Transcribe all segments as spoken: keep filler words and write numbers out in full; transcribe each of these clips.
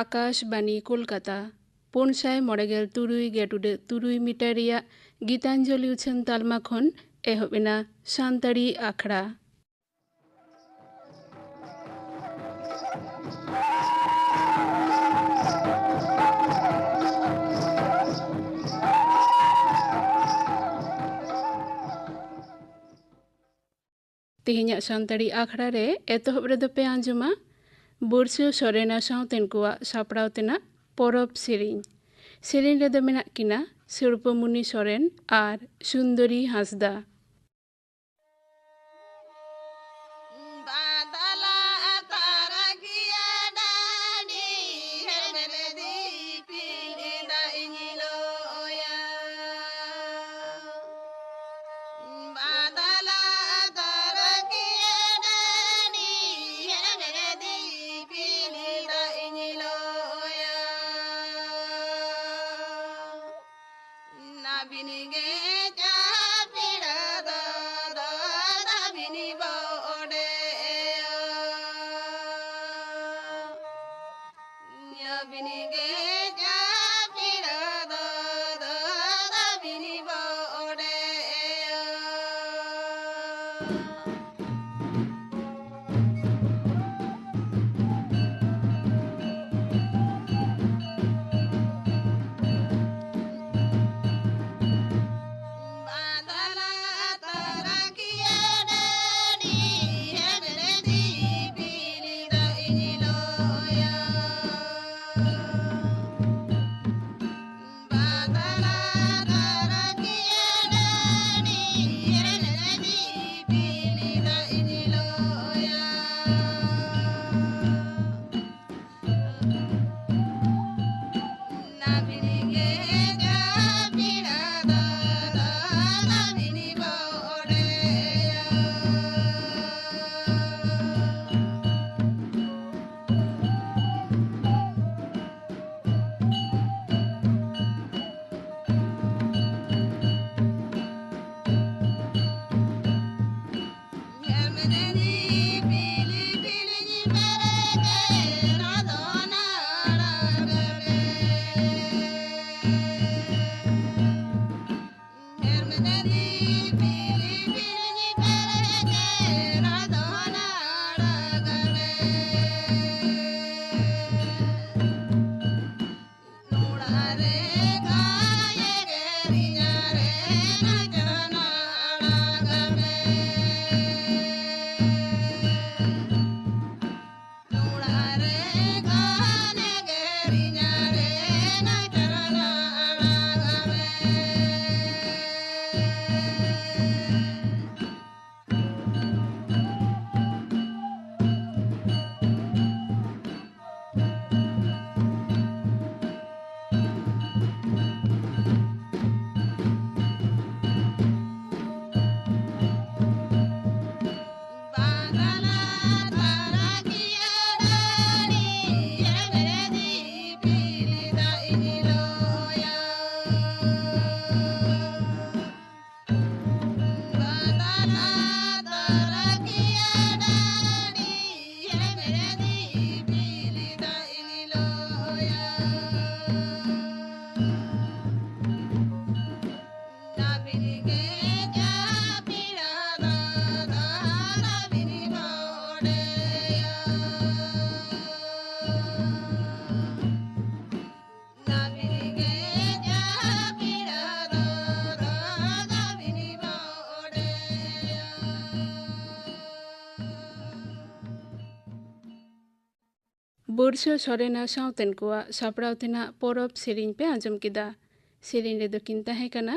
ᱟᱠᱟᱥᱵᱟᱱᱤ ᱠᱳᱞᱠᱟᱛᱟ, ᱯᱩᱱ ᱥᱟᱭ ᱢᱚᱬᱮ ᱜᱮᱞ ᱛᱩᱨᱩᱭ ᱜᱮᱴᱩᱰᱟᱹᱜ ᱛᱩᱨᱩᱭ ᱢᱤᱴᱟᱨ ᱨᱮᱭᱟᱜ ᱜᱤᱛᱟᱧᱡᱚᱞᱤ ᱩᱪᱷᱟᱹᱱ ᱛᱟᱞᱢᱟ ᱠᱷᱚᱱ ᱮᱦᱚᱵ ᱮᱱᱟ ᱥᱟᱱᱛᱟᱲᱤ ᱟᱠᱷᱲᱟ᱾ ᱛᱮᱦᱮᱧᱟᱜ ᱥᱟᱱᱛᱟᱲᱤ ᱟᱠᱷᱲᱟ ᱨᱮ ᱮᱛᱚᱦᱚᱵ ᱨᱮᱫᱚ ᱯᱮ ᱟᱸᱡᱚᱢᱟ ᱵᱩᱨᱥᱤ ᱥᱚᱨᱮᱱ ᱟᱨ ᱥᱟᱶᱛᱮᱱ ᱠᱚᱣᱟᱜ ᱥᱟᱯᱲᱟᱣ ᱛᱮᱱᱟᱜ ᱯᱚᱨᱚᱵᱽ ᱥᱮᱨᱮᱧ᱾ ᱥᱮᱨᱮᱧ ᱨᱮᱫᱚ ᱢᱮᱱᱟᱜ ᱠᱤᱱᱟ ᱥᱤᱨᱯᱟᱹᱢᱩᱱᱤ ᱥᱚᱨᱮᱱ ᱟᱨ ᱥᱩᱱᱫᱚᱨᱤ ᱦᱟᱸᱥᱫᱟ᱾ ᱯᱟᱹᱨᱥᱟᱹ ᱥᱚᱨᱮᱱᱟ ᱥᱟᱶᱛᱮᱱ ᱠᱚᱣᱟᱜ ᱥᱟᱯᱲᱟᱣ ᱛᱮᱱᱟᱜ ᱯᱚᱨᱚᱵᱽ ᱥᱮᱨᱮᱧ ᱯᱮ ᱟᱸᱡᱚᱢ ᱠᱮᱫᱟ᱾ ᱥᱮᱨᱮᱧ ᱨᱮᱫᱚ ᱠᱤᱱ ᱛᱟᱦᱮᱸ ᱠᱟᱱᱟ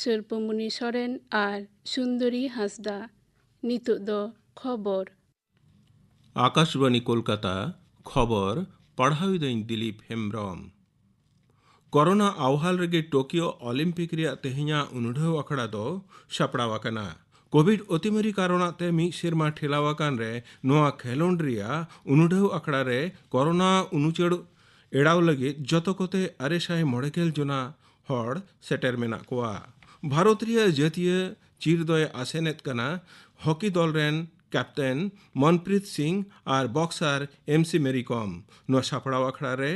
ᱥᱚᱨᱯᱚᱢᱩᱱᱤ ᱥᱚᱨᱮᱱ ᱟᱨ ᱥᱩᱱᱫᱚᱨᱤ ᱦᱟᱸᱥᱫᱟ᱾ ᱱᱤᱛᱚᱜ ᱫᱚ ᱠᱷᱚᱵᱚᱨ᱾ ᱟᱠᱟᱥᱵᱟᱬᱤ ᱠᱳᱞᱠᱟᱛᱟ, ᱠᱷᱚᱵᱚᱨ ᱯᱟᱲᱦᱟᱣᱤᱫᱟᱹᱧ ᱫᱤᱞᱤᱯ ᱦᱮᱢᱵᱽᱨᱚᱢ᱾ ᱠᱚᱨᱳᱱᱟ ᱟᱣᱦᱟᱞ ᱨᱮᱜᱮ ᱴᱳᱠᱤᱭᱳ ᱚᱞᱤᱢᱯᱤᱠ ᱨᱮᱭᱟᱜ ᱛᱮᱦᱮᱧᱟᱜ ᱩᱱᱩᱰᱷᱟᱹᱣ ᱟᱠᱷᱲᱟ ᱫᱚ ᱥᱟᱯᱲᱟᱣ ᱟᱠᱟᱱᱟ᱾ ᱠᱳᱵᱷᱤᱰ ᱚᱛᱤᱢᱟᱨᱤ ᱠᱟᱨᱚᱱᱟᱜ ᱛᱮ ᱢᱤᱫ ᱥᱮᱨᱢᱟ ᱴᱷᱮᱞᱟᱣ ᱟᱠᱟᱱ ᱨᱮ ᱱᱚᱣᱟ ᱠᱷᱮᱞᱳᱸᱰ ᱨᱮᱭᱟᱜ ᱩᱱᱩᱰᱷᱟᱹᱣ ᱟᱠᱷᱲᱟ ᱨᱮ ᱠᱚᱨᱳᱱᱟ ᱩᱱᱩᱪᱟᱹᱲ ᱮᱲᱟᱣ ᱞᱟᱹᱜᱤᱫ ᱡᱚᱛᱚ ᱠᱚᱛᱮ ᱟᱨᱮ ᱥᱟᱭ ᱢᱚᱬᱮ ᱜᱮᱞ ᱡᱚᱱᱟ ᱦᱚᱲ ᱥᱮᱴᱮᱨ ᱢᱮᱱᱟᱜ ᱠᱚᱣᱟ᱾ ᱵᱷᱟᱨᱚᱛ ᱨᱮᱭᱟᱜ ᱡᱟᱹᱛᱤᱭᱟᱹ ᱪᱤᱨ ᱫᱚᱭ ᱟᱥᱮᱱᱮᱫ ᱠᱟᱱᱟ ᱦᱚᱠᱤ ᱫᱚᱞ ᱨᱮᱱ ᱠᱮᱯᱴᱮᱱ ᱢᱚᱱᱯᱨᱤᱛ ᱥᱤᱝ ᱟᱨ ᱵᱚᱠᱥᱟᱨ ᱮᱢ ᱥᱤ ᱢᱮᱨᱤ ᱠᱚᱢ᱾ ᱱᱚᱣᱟ ᱥᱟᱯᱲᱟᱣ ᱟᱠᱷᱲᱟ ᱨᱮ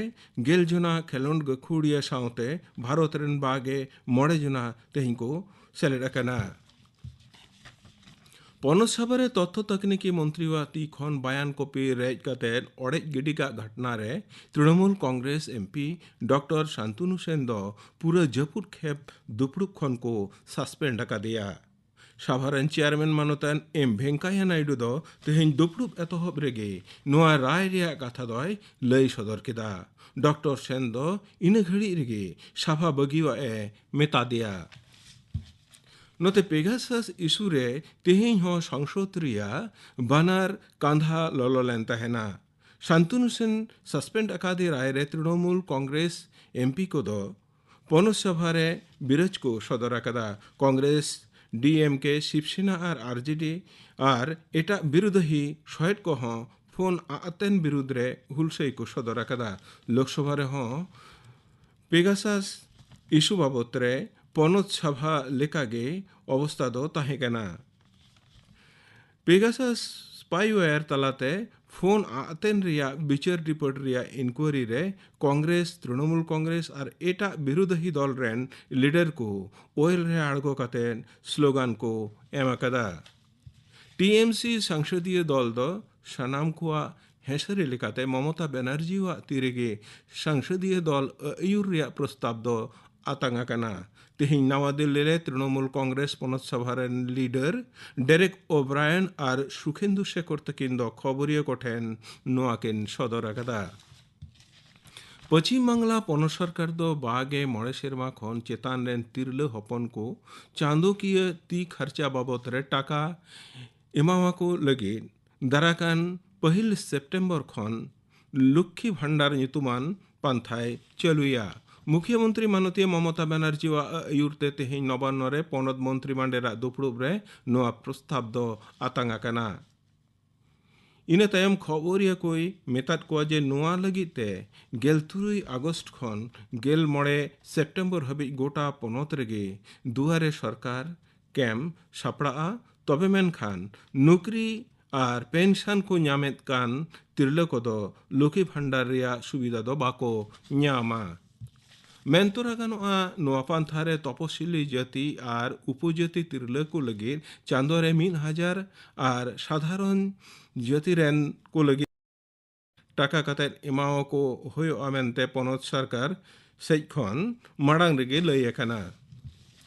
ᱜᱮᱞ ᱡᱚᱱᱟ ᱠᱷᱮᱞᱳᱸᱰ ᱜᱟᱹᱠᱷᱩᱲᱤᱭᱟᱹ ᱥᱟᱶᱛᱮ ᱵᱷᱟᱨᱚᱛ ᱨᱮᱱ ᱵᱟᱜᱮ ᱢᱚᱬᱮ ᱡᱚᱱᱟ ᱛᱮᱦᱮᱧ ᱠᱚ ᱥᱮᱞᱮᱫ ᱟᱠᱟᱱᱟ᱾ ᱯᱚᱱᱚᱛ ᱥᱚᱵᱷᱟ ᱨᱮ ᱛᱚᱛᱛᱷᱚ ᱛᱟᱠᱱᱤᱠᱤ ᱢᱚᱱᱛᱨᱤᱣᱟᱜ ᱛᱤ ᱠᱷᱚᱱ ᱵᱟᱭᱟᱱ ᱠᱚᱯᱤ ᱨᱮᱡ ᱠᱟᱛᱮ ᱚᱲᱮᱡ ᱜᱤᱰᱤ ᱠᱟᱜ ᱜᱷᱚᱴᱱᱟ ᱨᱮ Trinamool Congress M P doctor Santanu Sen ᱫᱚ ᱯᱩᱨᱟᱹ ᱡᱟᱹᱯᱩᱫ ᱠᱷᱮᱯ ᱫᱩᱯᱲᱩᱵ ᱠᱷᱚᱱ ᱠᱚ ᱥᱟᱥᱯᱮᱱᱰ ᱟᱠᱟᱫᱮᱭᱟ᱾ ᱥᱟᱵᱷᱟ ᱨᱮᱱ ᱪᱮᱭᱟᱨᱢᱮᱱ ᱢᱟᱱᱚᱛᱟᱱ ᱮᱢ ᱵᱷᱮᱝᱠᱟᱭᱟ ᱱᱟᱭᱰᱩ ᱫᱚ ᱛᱮᱦᱮᱧ ᱫᱩᱯᱲᱩᱵ ᱮᱛᱚᱦᱚᱵ ᱨᱮᱜᱮ ᱱᱚᱣᱟ ᱨᱟᱭ ᱨᱮᱭᱟᱜ ᱠᱟᱛᱷᱟ ᱫᱚᱭ ᱞᱟᱹᱭ ᱥᱚᱫᱚᱨ ᱠᱮᱫᱟ᱾ ᱰᱚᱠᱴᱚᱨ ᱥᱮᱱ ᱫᱚ ᱤᱱᱟᱹ ᱜᱷᱟᱹᱲᱤᱡ ᱨᱮᱜᱮ ᱥᱟᱵᱷᱟ ᱵᱟᱹᱜᱤᱣᱟᱜ ᱮ ᱢᱮᱛᱟ ᱫᱮᱭᱟ᱾ ᱱᱚᱛᱮ ᱯᱮᱜᱟᱥᱟᱥ ᱤᱥᱩ ᱨᱮ ᱛᱮᱦᱮᱧ ᱦᱚᱸ ᱥᱚᱝᱥᱚᱫ ᱨᱮᱭᱟᱜ ᱵᱟᱱᱟᱨ ᱠᱟᱸᱫᱷᱟ ᱞᱚᱞᱚ ᱞᱮᱱ ᱛᱟᱦᱮᱱᱟ᱾ ᱥᱟᱱᱛᱩᱱᱩ ᱥᱮᱱ ᱥᱟᱥᱯᱮᱱᱰ ᱟᱠᱟᱫᱮ ᱨᱟᱭ ᱨᱮ ᱛᱨᱤᱱᱚᱢᱩᱞ ᱠᱚᱝᱜᱨᱮᱥ ᱮᱢ ᱯᱤ ᱠᱚᱫᱚ ᱯᱚᱱᱚᱛ ᱥᱚᱵᱷᱟ ᱨᱮ ᱵᱤᱨᱳᱡᱽ ᱠᱚ ᱥᱚᱫᱚᱨ ᱟᱠᱟᱫᱟ᱾ ᱠᱚᱝᱜᱨᱮᱥ, ᱰᱤ ᱮᱢ ᱠᱮ, ᱥᱤᱵᱥᱮᱱᱟ ᱟᱨ ᱟᱨ ᱡᱮ ᱰᱤ ᱟᱨ ᱮᱴᱟᱜ ᱵᱤᱨᱩᱫᱷᱟᱦᱤ ᱥᱚᱦᱮᱫ ᱠᱚᱦᱚᱸ ᱯᱷᱳᱱ ᱟᱜᱛᱮᱱ ᱵᱤᱨᱩᱫᱷ ᱨᱮ ᱦᱩᱞᱥᱟᱹᱭ ᱠᱚ ᱥᱚᱫᱚᱨ ᱟᱠᱟᱫᱟ᱾ ᱞᱳᱠᱥᱚᱵᱷᱟ ᱨᱮᱦᱚᱸ ᱯᱮᱜᱟᱥᱟᱥ ᱤᱥᱩ ᱵᱟᱵᱚᱛ ᱨᱮ ᱯᱚᱱᱚᱛ ᱥᱚᱵᱷᱟ ᱞᱮᱠᱟᱜᱮ ᱚᱵᱚᱥᱛᱟ ᱫᱚ ᱛᱟᱦᱮᱸ ᱠᱟᱱᱟ᱾ ᱯᱮᱜᱟᱥᱟᱥ ᱥᱯᱟᱭᱣᱮᱭᱟᱨ ᱛᱟᱞᱟᱛᱮ ᱯᱷᱳᱱ ᱟᱜᱛᱮᱱ ᱨᱮᱭᱟᱜ ᱵᱤᱪᱟᱹᱨ ᱨᱤᱯᱳᱨᱴ ᱨᱮᱭᱟᱜ ᱤᱱᱠᱩᱭᱟᱨᱤ ᱨᱮ ᱠᱚᱝᱜᱨᱮᱥ, ᱛᱨᱤᱱᱚᱢᱩᱞ ᱠᱚᱝᱜᱨᱮᱥ ᱟᱨ ᱮᱴᱟᱜ ᱵᱤᱨᱩᱫᱷᱟᱦᱤ ᱫᱚᱞ ᱨᱮᱱ ᱞᱤᱰᱟᱨ ᱠᱚ ᱳᱭᱮᱞ ᱨᱮ ᱟᱬᱜᱚ ᱠᱟᱛᱮ ᱥᱞᱳᱜᱟᱱ ᱠᱚ ᱮᱢ ᱟᱠᱟᱫᱟ᱾ ᱴᱤ ᱮᱢ ᱥᱤ ᱥᱚᱝᱥᱚᱫᱤᱭᱟᱹ ᱫᱚᱞ ᱫᱚ ᱥᱟᱱᱟᱢ ᱠᱚᱣᱟᱜ ᱦᱮᱸᱥᱟᱹᱨᱤ ᱞᱮᱠᱟᱛᱮ ᱢᱚᱢᱚᱛᱟ ᱵᱮᱱᱟᱨᱡᱤᱣᱟᱜ ᱛᱤ ᱨᱮᱜᱮ ᱥᱚᱝᱥᱚᱫᱤᱭᱟᱹ ᱫᱚᱞ ᱟᱹᱭᱩᱨ ᱨᱮᱭᱟᱜ ᱯᱨᱚᱥᱛᱟᱵ ᱫᱚ ᱟᱛᱟᱝ ᱟᱠᱟᱱᱟ᱾ ᱛᱮᱦᱮᱧ ᱱᱟᱣᱟ ᱫᱤᱞᱞᱤ ᱨᱮ ᱛᱨᱤᱱᱚᱢᱩᱞ ᱠᱚᱝᱜᱨᱮᱥ ᱯᱚᱱᱚᱛ ᱥᱚᱵᱷᱟ ᱨᱮᱱ ᱞᱤᱰᱟᱨ ᱰᱮᱨᱮᱠ ᱳᱵᱨᱟᱭᱮᱱ ᱟᱨ ᱥᱩᱠᱷᱮᱱᱫᱩ ᱥᱮᱠᱷᱚᱨ ᱛᱟᱹᱠᱤᱱ ᱫᱚ ᱠᱷᱚᱵᱚᱨᱤᱭᱟᱹ ᱠᱚᱴᱷᱮᱱ ᱱᱚᱣᱟ ᱠᱤᱱ ᱥᱚᱫᱚᱨ ᱟᱠᱟᱫᱟ᱾ ᱯᱚᱪᱷᱤᱢ ᱵᱟᱝᱞᱟ ᱯᱚᱱᱚᱛ ᱥᱚᱨᱠᱟᱨ ᱫᱚ ᱵᱟᱜᱮ ᱢᱚᱬᱮ ᱥᱮᱨᱢᱟ ᱠᱷᱚᱱ ᱪᱮᱛᱟᱱ ᱨᱮᱱ ᱛᱤᱨᱞᱟᱹ ᱦᱚᱯᱚᱱ ᱠᱚ ᱪᱟᱸᱫᱚᱠᱤᱭᱟᱹ ᱛᱤ ᱠᱷᱚᱨᱪᱟ ᱵᱟᱵᱚᱫ ᱨᱮ ᱴᱟᱠᱟ ᱮᱢᱟᱣᱟᱠᱚ ᱞᱟᱹᱜᱤᱫ ᱫᱟᱨᱟᱠᱟᱱ ᱯᱟᱹᱦᱤᱞ ᱥᱮᱯᱴᱮᱢᱵᱚᱨ ᱠᱷᱚᱱ ᱞᱚᱠᱠᱷᱤ ᱵᱷᱟᱱᱰᱟᱨ ᱧᱩᱛᱩᱢᱟᱱ ᱯᱟᱱᱛᱷᱟᱭ ᱪᱟᱹᱞᱩᱭᱟ᱾ ᱢᱩᱠᱷᱭᱟᱹ ᱢᱚᱱᱛᱨᱤ ᱢᱟᱱᱚᱛᱤᱭᱟᱹ ᱢᱚᱢᱚᱛᱟ ᱵᱟᱱᱟᱨᱡᱤᱣᱟᱜ ᱟᱹᱭᱩᱨ ᱛᱮ ᱛᱮᱦᱮᱧ ᱱᱚᱵᱟᱱᱱᱚ ᱨᱮ ᱯᱚᱱᱚᱛ ᱢᱚᱱᱛᱨᱤ ᱢᱟᱱᱰᱮᱨᱟᱜ ᱫᱩᱯᱲᱩᱵ ᱨᱮ ᱱᱚᱣᱟ ᱯᱨᱚᱥᱛᱟᱵ ᱫᱚ ᱟᱛᱟᱝ ᱟᱠᱟᱱᱟ᱾ ᱤᱱᱟᱹ ᱛᱟᱭᱚᱢ ᱠᱷᱚᱵᱚᱨᱤᱭᱟᱹ ᱠᱚᱭ ᱢᱮᱛᱟᱫ ᱠᱚᱣᱟ ᱡᱮ ᱱᱚᱣᱟ ᱞᱟᱹᱜᱤᱫ ᱛᱮ ᱜᱮᱞ ᱛᱩᱨᱩᱭ ᱟᱜᱚᱥᱴ ᱠᱷᱚᱱ ᱜᱮᱞ ᱢᱚᱬᱮ ᱥᱮᱯᱴᱮᱢᱵᱚᱨ ᱦᱟᱹᱵᱤᱡ ᱜᱚᱴᱟ ᱯᱚᱱᱚᱛ ᱨᱮᱜᱮ ᱫᱩᱣᱟᱨᱮ ᱥᱚᱨᱠᱟᱨ ᱠᱮᱢᱯ ᱥᱟᱯᱲᱟᱜᱼᱟ᱾ ᱛᱚᱵᱮ ᱢᱮᱱᱠᱷᱟᱱ ᱱᱩᱠᱨᱤ ᱟᱨ ᱯᱮᱱᱥᱚᱱ ᱠᱚ ᱧᱟᱢᱮᱫ ᱠᱟᱱ ᱛᱤᱨᱞᱟᱹ ᱠᱚᱫᱚ ᱞᱚᱠᱠᱷᱤ ᱵᱷᱟᱱᱰᱟᱨ ᱨᱮᱭᱟᱜ ᱥᱩᱵᱤᱫᱷᱟ ᱫᱚ ᱵᱟᱠᱚ ᱧᱟᱢᱟ᱾ ᱢᱮᱱ ᱛᱚᱨᱟ ᱜᱟᱱᱚᱜᱼᱟ, ᱱᱚᱣᱟ ᱯᱟᱱᱛᱷᱟ ᱨᱮ ᱛᱚᱯᱚᱥᱤᱞᱤ ᱡᱟᱹᱛᱤ ᱟᱨ ᱩᱯᱚᱡᱟᱹᱛᱤ ᱛᱤᱨᱞᱟᱹ ᱠᱚ ᱞᱟᱹᱜᱤᱫ ᱪᱟᱸᱫᱚ ᱨᱮ ᱢᱤᱫ ᱦᱟᱡᱟᱨ ᱟᱨ ᱥᱟᱫᱷᱟᱨᱚᱱ ᱡᱟᱹᱛᱤ ᱨᱮᱱ ᱠᱚ ᱞᱟᱹᱜᱤᱫ ᱴᱟᱠᱟ ᱠᱟᱛᱮ ᱮᱢᱟᱣᱟᱠᱚ ᱦᱩᱭᱩᱜᱼᱟ ᱢᱮᱱᱛᱮ ᱯᱚᱱᱚᱛ ᱥᱚᱨᱠᱟᱨ ᱥᱮᱡ ᱠᱷᱚᱱ ᱢᱟᱲᱟᱝ ᱨᱮᱜᱮ ᱞᱟᱹᱭ ᱟᱠᱟᱱᱟ᱾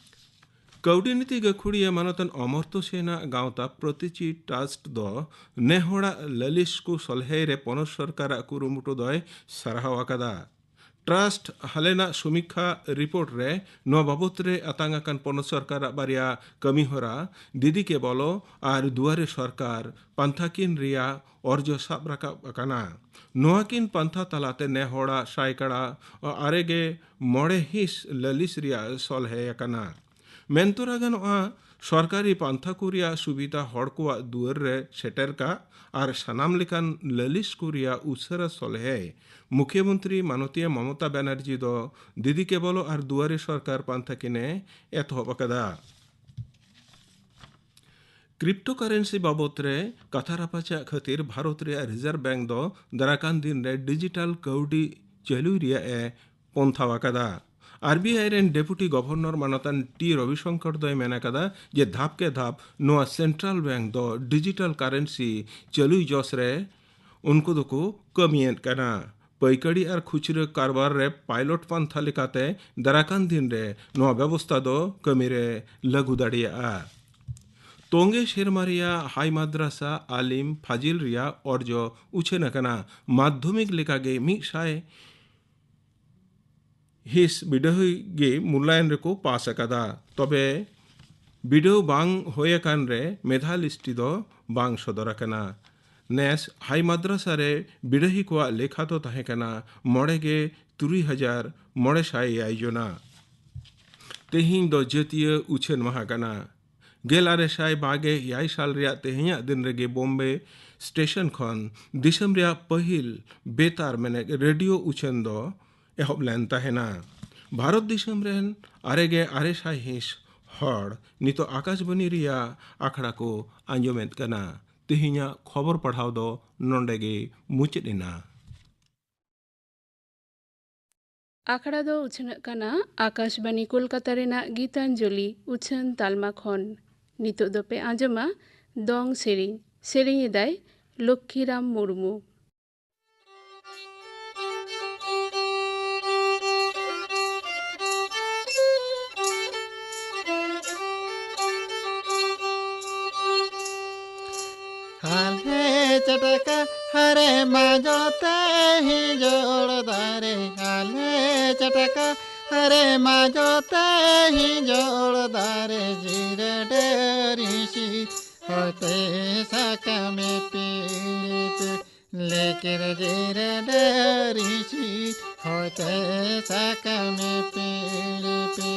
ᱠᱟᱹᱣᱰᱤ ᱱᱤᱛᱤ ᱜᱟᱹᱠᱷᱩᱲᱤᱭᱟᱹ ᱢᱟᱱᱚᱛᱟᱱ ᱚᱢᱚᱨᱛᱚ ᱥᱮᱱᱟᱜ ᱜᱟᱶᱛᱟ ᱯᱨᱚᱛᱤᱪᱤ ᱴᱨᱟᱥᱴ ᱫᱚ ᱱᱮᱦᱚᱲᱟᱜ ᱞᱟᱹᱞᱤᱥ ᱠᱚ ᱥᱚᱞᱦᱮ ᱨᱮ ᱯᱚᱱᱚᱛ ᱥᱚᱨᱠᱟᱨᱟᱜ ᱠᱩᱨᱩᱢᱩᱴᱩ ᱫᱚᱭ ᱥᱟᱨᱦᱟᱣ ᱟᱠᱟᱫᱟ᱾ ᱴᱨᱟᱥᱴ ᱦᱟᱞᱮᱱᱟᱜ ᱥᱚᱢᱤᱠᱠᱷᱟ ᱨᱤᱯᱳᱨᱴ ᱨᱮ ᱱᱚᱣᱟ ᱵᱟᱵᱚᱛ ᱨᱮ ᱟᱛᱟᱝ ᱟᱠᱟᱱ ᱯᱚᱱᱚᱛ ᱥᱚᱨᱠᱟᱨᱟᱜ ᱵᱟᱨᱭᱟ ᱠᱟᱹᱢᱤᱦᱚᱨᱟ ᱫᱤᱫᱤ ᱠᱮ ᱵᱚᱞᱚ ᱟᱨ ᱫᱩᱣᱟᱨᱮ ᱥᱚᱨᱠᱟᱨ ᱯᱟᱱᱛᱷᱟ ᱠᱤᱱ ᱨᱮᱭᱟᱜ ᱚᱨᱡᱚ ᱥᱟᱵ ᱨᱟᱠᱟᱵ ᱟᱠᱟᱱᱟ᱾ ᱱᱚᱣᱟ ᱠᱤᱱ ᱯᱟᱱᱛᱷᱟ ᱛᱟᱞᱟᱛᱮ ᱱᱮᱦᱚᱲᱟᱜ ᱥᱟᱭᱠᱟᱲᱟ ᱟᱨᱮ ᱜᱮ ᱢᱚᱬᱮ ᱦᱤᱸᱥ ᱞᱟᱹᱞᱤᱥ ᱨᱮᱭᱟᱜ ᱥᱚᱞᱦᱮ ᱟᱠᱟᱱᱟ᱾ ᱢᱮᱱ ᱛᱚᱨᱟ ᱜᱟᱱᱚᱜᱼᱟ, ᱥᱚᱨᱠᱟᱨᱤ ᱯᱟᱱᱛᱷᱟ ᱠᱚ ᱨᱮᱭᱟᱜ ᱥᱩᱵᱤᱫᱷᱟ ᱦᱚᱲ ᱠᱚᱣᱟᱜ ᱫᱩᱣᱟᱹᱨ ᱨᱮ ᱥᱮᱴᱮᱨ ᱠᱟᱜ ᱟᱨ ᱥᱟᱱᱟᱢ ᱞᱮᱠᱟᱱ ᱞᱟᱹᱞᱤᱥ ᱠᱚ ᱨᱮᱭᱟᱜ ᱩᱥᱟᱹᱨᱟ ᱥᱚᱞᱦᱮᱭ ᱢᱩᱠᱷᱭᱟᱹᱢᱚᱱᱛᱨᱤ ᱢᱟᱱᱚᱛᱤᱭᱟᱹ ᱢᱚᱢᱚᱛᱟ ᱵᱟᱱᱟᱨᱡᱤ ᱫᱚ ᱫᱤᱫᱤ ᱠᱮ ᱵᱚᱞᱚ ᱟᱨ ᱫᱩᱣᱟᱨᱮ ᱥᱚᱨᱠᱟᱨ ᱯᱟᱱᱛᱷᱟ ᱠᱤᱱᱮ ᱮᱛᱚᱦᱚᱵ ᱟᱠᱟᱫᱟ᱾ ᱠᱨᱤᱯᱴᱳ ᱠᱟᱨᱮᱱᱥᱤ ᱵᱟᱵᱚᱛ ᱨᱮ ᱠᱟᱛᱷᱟ ᱨᱟᱯᱟᱪᱟᱜ ᱠᱷᱟᱹᱛᱤᱨ ᱵᱷᱟᱨᱚᱛ ᱨᱮᱭᱟᱜ ᱨᱤᱡᱟᱨᱵᱷ ᱵᱮᱝᱠ ᱫᱚ ᱫᱟᱨᱟᱠᱟᱱ ᱫᱤᱱ ᱨᱮ ᱰᱤᱡᱤᱴᱟᱞ ᱠᱟᱹᱣᱰᱤ ᱪᱟᱹᱞᱩᱭ ᱨᱮᱭᱟᱜ ᱮ ᱯᱚᱱᱛᱷᱟᱣ ᱟᱠᱟᱫᱟ᱾ ᱟᱨ ᱵᱤ ᱟᱭ ᱨᱮᱱ ᱰᱮᱯᱩᱴᱤ ᱜᱚᱵᱷᱚᱨᱱᱚᱨ ᱢᱟᱱᱚᱛᱟᱱ ᱴᱤ ᱨᱚᱵᱤᱥᱚᱝᱠᱚᱨ ᱫᱚᱭ ᱢᱮᱱ ᱟᱠᱟᱫᱟ ᱡᱮ ᱫᱷᱟᱯ ᱠᱮ ᱫᱷᱟᱯ ᱱᱚᱣᱟ ᱥᱮᱱᱴᱨᱟᱞ ᱵᱮᱝᱠ ᱫᱚ ᱰᱤᱡᱤᱴᱟᱞ ᱠᱟᱨᱮᱱᱥᱤ ᱪᱟᱹᱞᱩᱭ ᱡᱚᱥ ᱨᱮ ᱩᱱᱠᱩ ᱫᱚᱠᱚ ᱠᱟᱹᱢᱤᱭᱮᱫ ᱠᱟᱱᱟ᱾ ᱯᱟᱹᱭᱠᱟᱹᱲᱤ ᱟᱨ ᱠᱷᱩᱪᱨᱟᱹ ᱠᱟᱨᱵᱟᱨ ᱨᱮ ᱯᱟᱭᱞᱚᱴ ᱯᱟᱱᱛᱷᱟ ᱞᱮᱠᱟᱛᱮ ᱫᱟᱨᱟᱠᱟᱱ ᱫᱤᱱ ᱨᱮ ᱱᱚᱣᱟ ᱵᱮᱵᱚᱥᱛᱟ ᱫᱚ ᱠᱟᱹᱢᱤ ᱨᱮ ᱞᱟᱹᱜᱩ ᱫᱟᱲᱮᱭᱟᱜᱼᱟ᱾ ᱛᱚᱸᱜᱮ ᱥᱮᱨᱢᱟ ᱨᱮᱭᱟᱜ ᱦᱟᱭ ᱢᱟᱫᱽᱨᱟᱥᱟ ᱟᱞᱤᱢ ᱯᱷᱟᱡᱤᱞ ᱨᱮᱭᱟᱜ ᱚᱨᱡᱚ ᱩᱪᱷᱟᱹᱱ ᱟᱠᱟᱱᱟ᱾ ᱢᱟᱫᱽᱫᱷᱚᱢᱤᱠ ᱞᱮᱠᱟᱜᱮ ᱢᱤᱫ ᱥᱟᱭ ᱦᱤᱸᱥ ᱵᱤᱰᱟᱹᱣᱤᱡ ᱜᱮ ᱢᱩᱞᱞᱟᱭᱚᱱ ᱨᱮᱠᱚ ᱯᱟᱥ ᱟᱠᱟᱫᱟ᱾ ᱛᱚᱵᱮ ᱵᱤᱰᱟᱹᱣ ᱵᱟᱝ ᱦᱩᱭ ᱟᱠᱟᱱ ᱨᱮ ᱢᱮᱫᱷᱟ ᱞᱤᱥᱴᱤ ᱫᱚ ᱵᱟᱝ ᱥᱚᱫᱚᱨ ᱟᱠᱟᱱᱟ᱾ ᱱᱮᱥ ᱦᱟᱭ ᱢᱟᱫᱽᱨᱟᱥᱟ ᱨᱮ ᱵᱤᱰᱟᱹᱦᱤ ᱠᱚᱣᱟᱜ ᱞᱮᱠᱷᱟ ᱫᱚ ᱛᱟᱦᱮᱸ ᱠᱟᱱᱟ ᱢᱚᱬᱮ ᱜᱮ ᱛᱩᱨᱩᱭ ᱦᱟᱡᱟᱨ ᱢᱚᱬᱮ ᱥᱟᱭ ᱮᱭᱟᱭ ᱡᱚᱱᱟ᱾ ᱛᱮᱦᱮᱧ ᱫᱚ ᱡᱟᱹᱛᱤᱭᱟᱹ ᱩᱪᱷᱟᱹᱱ ᱢᱟᱦᱟ ᱠᱟᱱᱟ᱾ ᱜᱮᱞ ᱟᱨᱮ ᱥᱟᱭ ᱵᱟᱜᱮ ᱮᱭᱟᱭ ᱥᱟᱞ ᱨᱮᱭᱟᱜ ᱛᱮᱦᱮᱧᱟᱜ ᱫᱤᱱ ᱨᱮᱜᱮ ᱵᱳᱢᱵᱮ ᱥᱴᱮᱥᱚᱱ ᱠᱷᱚᱱ ᱫᱤᱥᱚᱢ ᱨᱮᱭᱟᱜ ᱯᱟᱹᱦᱤᱞ ᱵᱮᱛᱟᱨ ᱢᱮᱱᱮᱫ ᱨᱮᱰᱤᱭᱳ ᱩᱪᱷᱟᱹᱱ ᱫᱚ ᱮᱦᱚᱵ ᱞᱮᱱ ᱛᱟᱦᱮᱱᱟ᱾ ᱵᱷᱟᱨᱚᱛ ᱫᱤᱥᱚᱢ ᱨᱮᱱ ᱟᱨᱮ ᱜᱮ ᱟᱨᱮ ᱥᱟᱭ ᱦᱤᱸᱥ ᱦᱚᱲ ᱱᱤᱛᱚᱜ ᱟᱠᱟᱥᱵᱟᱱᱤ ᱨᱮᱭᱟᱜ ᱟᱠᱷᱲᱟ ᱠᱚ ᱟᱸᱡᱚᱢᱮᱫ ᱠᱟᱱᱟ᱾ ᱛᱮᱦᱮᱧᱟᱜ ᱠᱷᱚᱵᱚᱨ ᱯᱟᱲᱦᱟᱣ ᱫᱚ ᱱᱚᱰᱮ ᱜᱮ ᱢᱩᱪᱟᱹᱫ ᱮᱱᱟ᱾ ᱟᱠᱷᱲᱟ ᱫᱚ ᱩᱪᱷᱟᱹᱱᱚᱜ ᱠᱟᱱᱟ ᱟᱠᱟᱥᱵᱟᱱᱤ ᱠᱳᱞᱠᱟᱛᱟ ᱨᱮᱱᱟᱜ ᱜᱤᱛᱟᱧᱡᱚᱞᱤ ᱩᱪᱷᱟᱹᱱ ᱛᱟᱞᱢᱟ ᱠᱷᱚᱱ᱾ ᱱᱤᱛᱚᱜ ᱫᱚᱯᱮ ᱟᱸᱡᱚᱢᱟ ᱫᱚᱝ ᱥᱮᱨᱮᱧ᱾ ᱥᱮᱨᱮᱧ ᱮᱫᱟᱭ ᱞᱚᱠᱠᱷᱤᱨᱟᱢ ᱢᱩᱨᱢᱩ᱾ ᱦᱟᱞᱮ ᱪᱟᱴᱠᱟ ᱦᱟᱨᱮ ᱢᱟ ᱡᱚᱛᱮ ᱦᱤᱸᱡᱚᱲ ᱫᱟᱨᱮ, ᱦᱟᱞᱮ ᱪᱟᱴᱠᱟ ᱦᱟᱨᱮ ᱢᱟ ᱡᱚᱛᱮ ᱦᱤᱸᱡᱚᱲ ᱫᱟᱨᱮ, ᱡᱤᱨᱟᱹ ᱰᱟᱹᱨᱤ ᱥᱤ ᱦᱚᱭᱛᱮ ᱥᱟᱠᱟᱢᱮ ᱯᱤᱲᱤ ᱯᱤᱲᱤ᱾ ᱞᱮᱠᱮᱨ ᱡᱮᱨᱮ ᱰᱟᱹᱨᱤ ᱥᱤ ᱦᱚᱭᱛᱮ ᱥᱟᱠᱟᱢᱮ ᱯᱤᱲᱤ ᱯᱤᱲᱤ᱾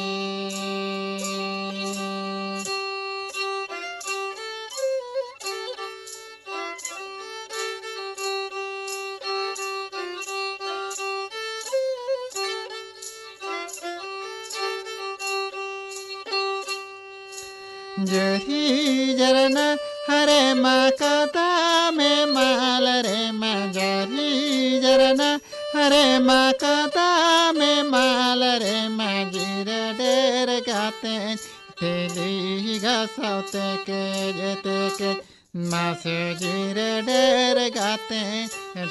ᱡᱟᱹᱨᱤ ᱡᱟᱨᱱᱟ ᱦᱟᱨᱮ ᱢᱟ ᱠᱟᱫᱟ ᱢᱮ ᱢᱟᱞ ᱨᱮ ᱢᱟ, ᱡᱟᱹᱨᱤ ᱡᱟᱨᱱᱟ ᱦᱟᱨᱮ ᱢᱟ ᱠᱟᱫᱟ ᱢᱮ ᱢᱟᱞ ᱨᱮ ᱢᱟ, ᱡᱤᱨᱟᱹ ᱰᱮᱨ ᱜᱟᱛᱮ ᱴᱷᱤᱞᱤ ᱜᱷᱟᱥᱟᱣ ᱛᱮᱠᱮᱡ ᱛᱮᱠᱮᱡ᱾ ᱢᱟᱥᱮ ᱡᱤᱨᱟᱹ ᱰᱟᱹᱨ ᱜᱟᱛᱮ,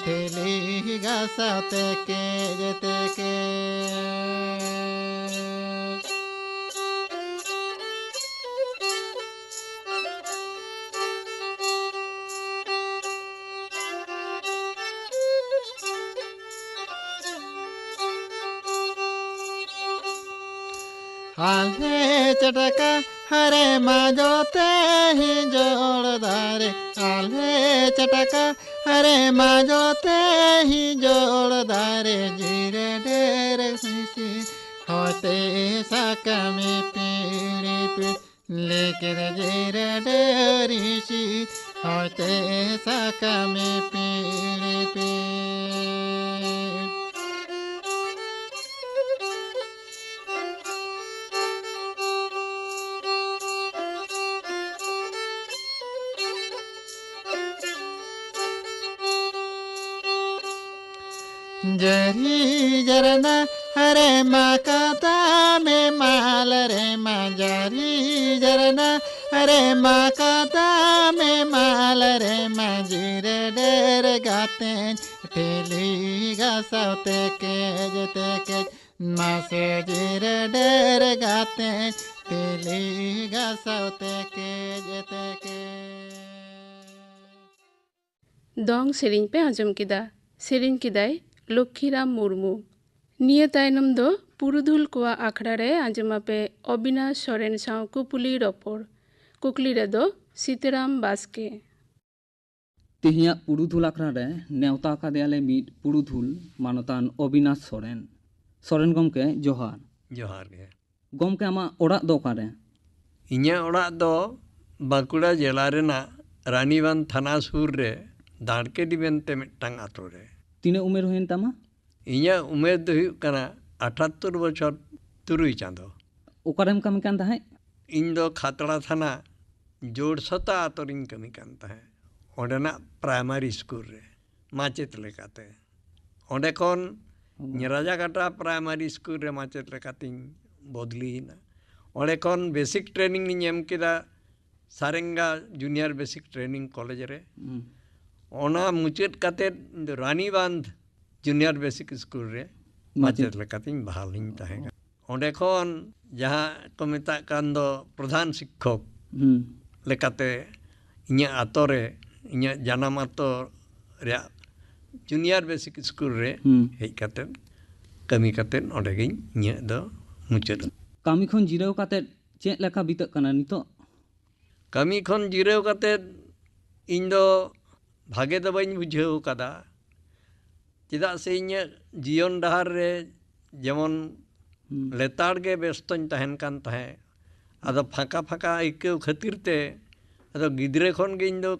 ᱴᱷᱤᱞᱤ ᱜᱷᱟᱥᱟᱣ ᱛᱮᱠᱮᱡ ᱛᱮᱠᱮᱡ᱾ ᱟᱞᱮ ᱪᱟᱴᱠᱟ ᱦᱟᱨᱮ ᱢᱟ ᱡᱚᱛᱮ ᱦᱤᱸᱡᱚᱲ ᱫᱟᱨᱮ, ᱟᱞᱮ ᱪᱟᱴᱠᱟ ᱦᱟᱨᱮ ᱢᱟ ᱡᱚᱛᱮ ᱦᱤᱸᱡᱚᱲ ᱫᱟᱨᱮ, ᱡᱤᱨᱟᱹ ᱰᱟᱹᱨ ᱦᱤᱸᱥᱤ ᱦᱚᱭᱛᱮ ᱥᱟᱠᱟᱢᱮ ᱯᱤᱲᱤ ᱯᱤᱲᱤ᱾ ᱞᱮᱠᱮᱨ ᱡᱮᱨᱮᱰ ᱨᱤᱥᱤ ᱦᱚᱭᱛᱮ ᱥᱟᱠᱟᱢᱮ ᱯᱤᱲᱤ ᱯᱤᱲᱤ᱾ ᱡᱟᱹᱨᱤ ᱡᱟᱨᱱᱟ ᱦᱟᱨᱮ ᱢᱟ ᱠᱟᱫᱟ ᱢᱮ ᱢᱟᱞ ᱨᱮ ᱢᱟ, ᱡᱟᱹᱨᱤ ᱡᱟᱨᱱᱟ ᱦᱟᱨᱮ ᱢᱟ ᱠᱟᱫᱟ ᱢᱮ ᱢᱟᱞ ᱨᱮ ᱢᱟ, ᱡᱤᱨᱟᱹ ᱰᱟᱹᱨ ᱜᱟᱛᱮᱧ ᱴᱷᱤᱞᱤ ᱜᱷᱟᱥᱟᱣ ᱛᱮᱠᱮᱡ ᱛᱮᱠᱮᱡ, ᱢᱟᱥᱮ ᱡᱤᱨᱟᱹ ᱰᱟᱹᱨ ᱜᱟᱛᱮᱧ ᱴᱷᱤᱞᱤ ᱜᱷᱟᱥᱟᱣ ᱛᱮᱠᱮᱡ ᱛᱮᱠᱮᱡ᱾ ᱫᱚᱝ ᱥᱮᱨᱮᱧ ᱯᱮ ᱟᱸᱡᱚᱢ ᱠᱮᱫᱟ᱾ ᱥᱮᱨᱮᱧ ᱠᱮᱫᱟᱭ ᱞᱚᱠᱠᱷᱤᱨᱟᱢ ᱢᱩᱨᱢᱩ᱾ ᱱᱤᱭᱟᱹ ᱛᱟᱭᱱᱚᱢ ᱫᱚ ᱯᱩᱨᱩᱫᱷᱩᱞ ᱠᱚᱣᱟᱜ ᱟᱠᱷᱲᱟ ᱨᱮ ᱟᱸᱡᱚᱢ ᱟᱯᱮ ᱚᱵᱤᱱᱟᱥ ᱥᱚᱨᱮᱱ ᱥᱟᱶ ᱠᱩᱯᱩᱞᱤ ᱨᱚᱯᱚᱲ᱾ ᱠᱩᱠᱞᱤ ᱨᱮᱫᱚ ᱥᱤᱛᱟᱹᱨᱟᱢ ᱵᱟᱥᱠᱮ᱾ ᱛᱮᱦᱮᱧᱟᱜ ᱯᱩᱨᱩᱫᱷᱩᱞ ᱟᱠᱷᱲᱟ ᱨᱮ ᱱᱮᱣᱛᱟ ᱟᱠᱟᱫᱮᱭᱟᱞᱮ ᱢᱤᱫ ᱯᱩᱨᱩᱫᱷᱩᱞ ᱢᱟᱱᱚᱛᱟᱱ ᱚᱵᱤᱱᱟᱥ ᱥᱚᱨᱮᱱ᱾ ᱥᱚᱨᱮᱱ ᱜᱚᱢᱠᱮ, ᱡᱚᱦᱟᱨ᱾ ᱡᱚᱦᱟᱨ ᱜᱮ᱾ ᱜᱚᱢᱠᱮ, ᱟᱢᱟᱜ ᱚᱲᱟᱜ ᱫᱚ ᱚᱠᱟᱨᱮ? ᱤᱧᱟᱹᱜ ᱚᱲᱟᱜ ᱫᱚ ᱵᱟᱸᱠᱩᱲᱟ ᱡᱮᱞᱟ ᱨᱮᱱᱟᱜ ᱨᱟᱱᱤᱵᱟᱸᱫᱷ ᱛᱷᱟᱱᱟ ᱥᱩᱨ ᱨᱮ ᱫᱟᱲᱠᱮᱰᱤ ᱢᱮᱱᱛᱮ ᱢᱤᱫᱴᱟᱝ ᱟᱛᱳ ᱨᱮ᱾ ᱛᱤᱱᱟᱹᱜ ᱩᱢᱮᱨ ᱦᱩᱭᱮᱱ ᱛᱟᱢᱟ? ᱤᱧᱟᱹᱜ ᱩᱢᱮᱨ ᱫᱚ ᱦᱩᱭᱩᱜ ᱠᱟᱱᱟ ᱟᱴᱷᱟᱛᱛᱳᱨ ᱵᱚᱪᱷᱚᱨ ᱛᱩᱨᱩᱭ ᱪᱟᱸᱫᱚ᱾ ᱚᱠᱟᱨᱮᱢ ᱠᱟᱹᱢᱤ ᱠᱟᱱ ᱛᱟᱦᱮᱸᱫ? ᱤᱧ ᱫᱚ ᱠᱷᱟᱛᱲᱟ ᱛᱷᱟᱱᱟ ᱡᱳᱲᱥᱚᱛᱟ ᱟᱛᱳ ᱨᱤᱧ ᱠᱟᱹᱢᱤ ᱠᱟᱱ ᱛᱟᱦᱮᱸᱫ, ᱚᱸᱰᱮᱱᱟᱜ ᱯᱨᱟᱭᱢᱟᱨᱤ ᱥᱠᱩᱞ ᱨᱮ ᱢᱟᱪᱮᱫ ᱞᱮᱠᱟᱛᱮ᱾ ᱚᱸᱰᱮ ᱠᱷᱚᱱ ᱚ᱾ ᱨᱟᱡᱟᱠᱟᱴᱟ ᱯᱨᱟᱭᱢᱟᱨᱤ ᱥᱠᱩᱞ ᱨᱮ ᱢᱟᱪᱮᱫ ᱞᱮᱠᱟᱛᱤᱧ ᱵᱚᱫᱞᱤᱭᱮᱱᱟ᱾ ᱚᱸᱰᱮ ᱠᱷᱚᱱ ᱵᱮᱥᱤᱠ ᱴᱨᱮᱱᱤᱝ ᱤᱧ ᱮᱢ ᱠᱮᱫᱟ ᱥᱟᱨᱮᱝᱜᱟ ᱡᱩᱱᱤᱭᱟᱨ ᱵᱮᱥᱤᱠ ᱴᱨᱮᱱᱤᱝ ᱠᱚᱞᱮᱡᱽ ᱨᱮ᱾ ᱦᱩᱸ᱾ ᱚᱱᱟ ᱢᱩᱪᱟᱹᱫ ᱠᱟᱛᱮᱫ ᱤᱧ ᱫᱚ ᱨᱟᱱᱤᱵᱟᱸᱫᱷ ᱡᱩᱱᱤᱭᱟᱨ ᱵᱮᱥᱤᱠ ᱥᱠᱩᱞ ᱨᱮ ᱢᱟᱪᱮᱫ᱾ ᱢᱟᱪᱮᱫ ᱞᱮᱠᱟᱛᱤᱧ ᱵᱟᱦᱟᱞᱤᱧ ᱛᱟᱦᱮᱸ ᱠᱟᱱᱟ᱾ ᱚᱸᱰᱮ ᱠᱷᱚᱱ ᱡᱟᱦᱟᱸ ᱠᱚ ᱢᱮᱛᱟᱜ ᱠᱟᱱ ᱫᱚ ᱯᱨᱚᱫᱷᱟᱱ ᱥᱤᱠᱠᱷᱚᱠ ᱦᱩᱸ᱾ ᱞᱮᱠᱟᱛᱮ ᱤᱧᱟᱹᱜ ᱟᱛᱳ ᱨᱮ, ᱤᱧᱟᱹᱜ ᱡᱟᱱᱟᱢ ᱟᱛᱳ ᱨᱮᱭᱟᱜ ᱡᱩᱱᱤᱭᱟᱨ ᱵᱮᱥᱤᱠ ᱥᱠᱩᱞ ᱨᱮ ᱦᱩᱸ᱾ ᱦᱮᱡ ᱠᱟᱛᱮᱫ, ᱠᱟᱹᱢᱤ ᱠᱟᱛᱮᱫ ᱚᱸᱰᱮ ᱜᱤᱧ ᱤᱧᱟᱹᱜ ᱫᱚ ᱢᱩᱪᱟᱹᱫ᱾ ᱠᱟᱹᱢᱤ ᱠᱷᱚᱱ ᱡᱤᱨᱟᱹᱣ ᱠᱟᱛᱮᱫ ᱪᱮᱫ ᱞᱮᱠᱟ ᱵᱤᱛᱟᱹᱜ ᱠᱟᱱᱟ ᱱᱤᱛᱚᱜ? ᱠᱟᱹᱢᱤ ᱠᱷᱚᱱ ᱡᱤᱨᱟᱹᱣ ᱠᱟᱛᱮᱫ ᱤᱧ ᱫᱚ ᱵᱷᱟᱜᱮ ᱫᱚ ᱵᱟᱹᱧ ᱵᱩᱡᱷᱟᱹᱣ ᱠᱟᱫᱟ᱾ ᱪᱮᱫᱟᱜ ᱥᱮ ᱤᱧᱟᱹᱜ ᱡᱤᱭᱚᱱ ᱰᱟᱦᱟᱨ ᱨᱮ ᱡᱮᱢᱚᱱ ᱦᱩᱸ᱾ ᱞᱮᱛᱟᱲ ᱜᱮ ᱵᱮᱥᱛᱚᱧ ᱛᱟᱦᱮᱱ ᱠᱟᱱ ᱛᱟᱦᱮᱸᱫ᱾ ᱟᱫᱚ ᱯᱷᱟᱸᱠᱟ ᱯᱷᱟᱸᱠᱟ ᱟᱹᱭᱠᱟᱹᱣ ᱠᱷᱟᱹᱛᱤᱨ ᱛᱮ ᱟᱫᱚ ᱜᱤᱫᱽᱨᱟᱹ ᱠᱷᱚᱱ ᱜᱮ ᱤᱧ ᱫᱚ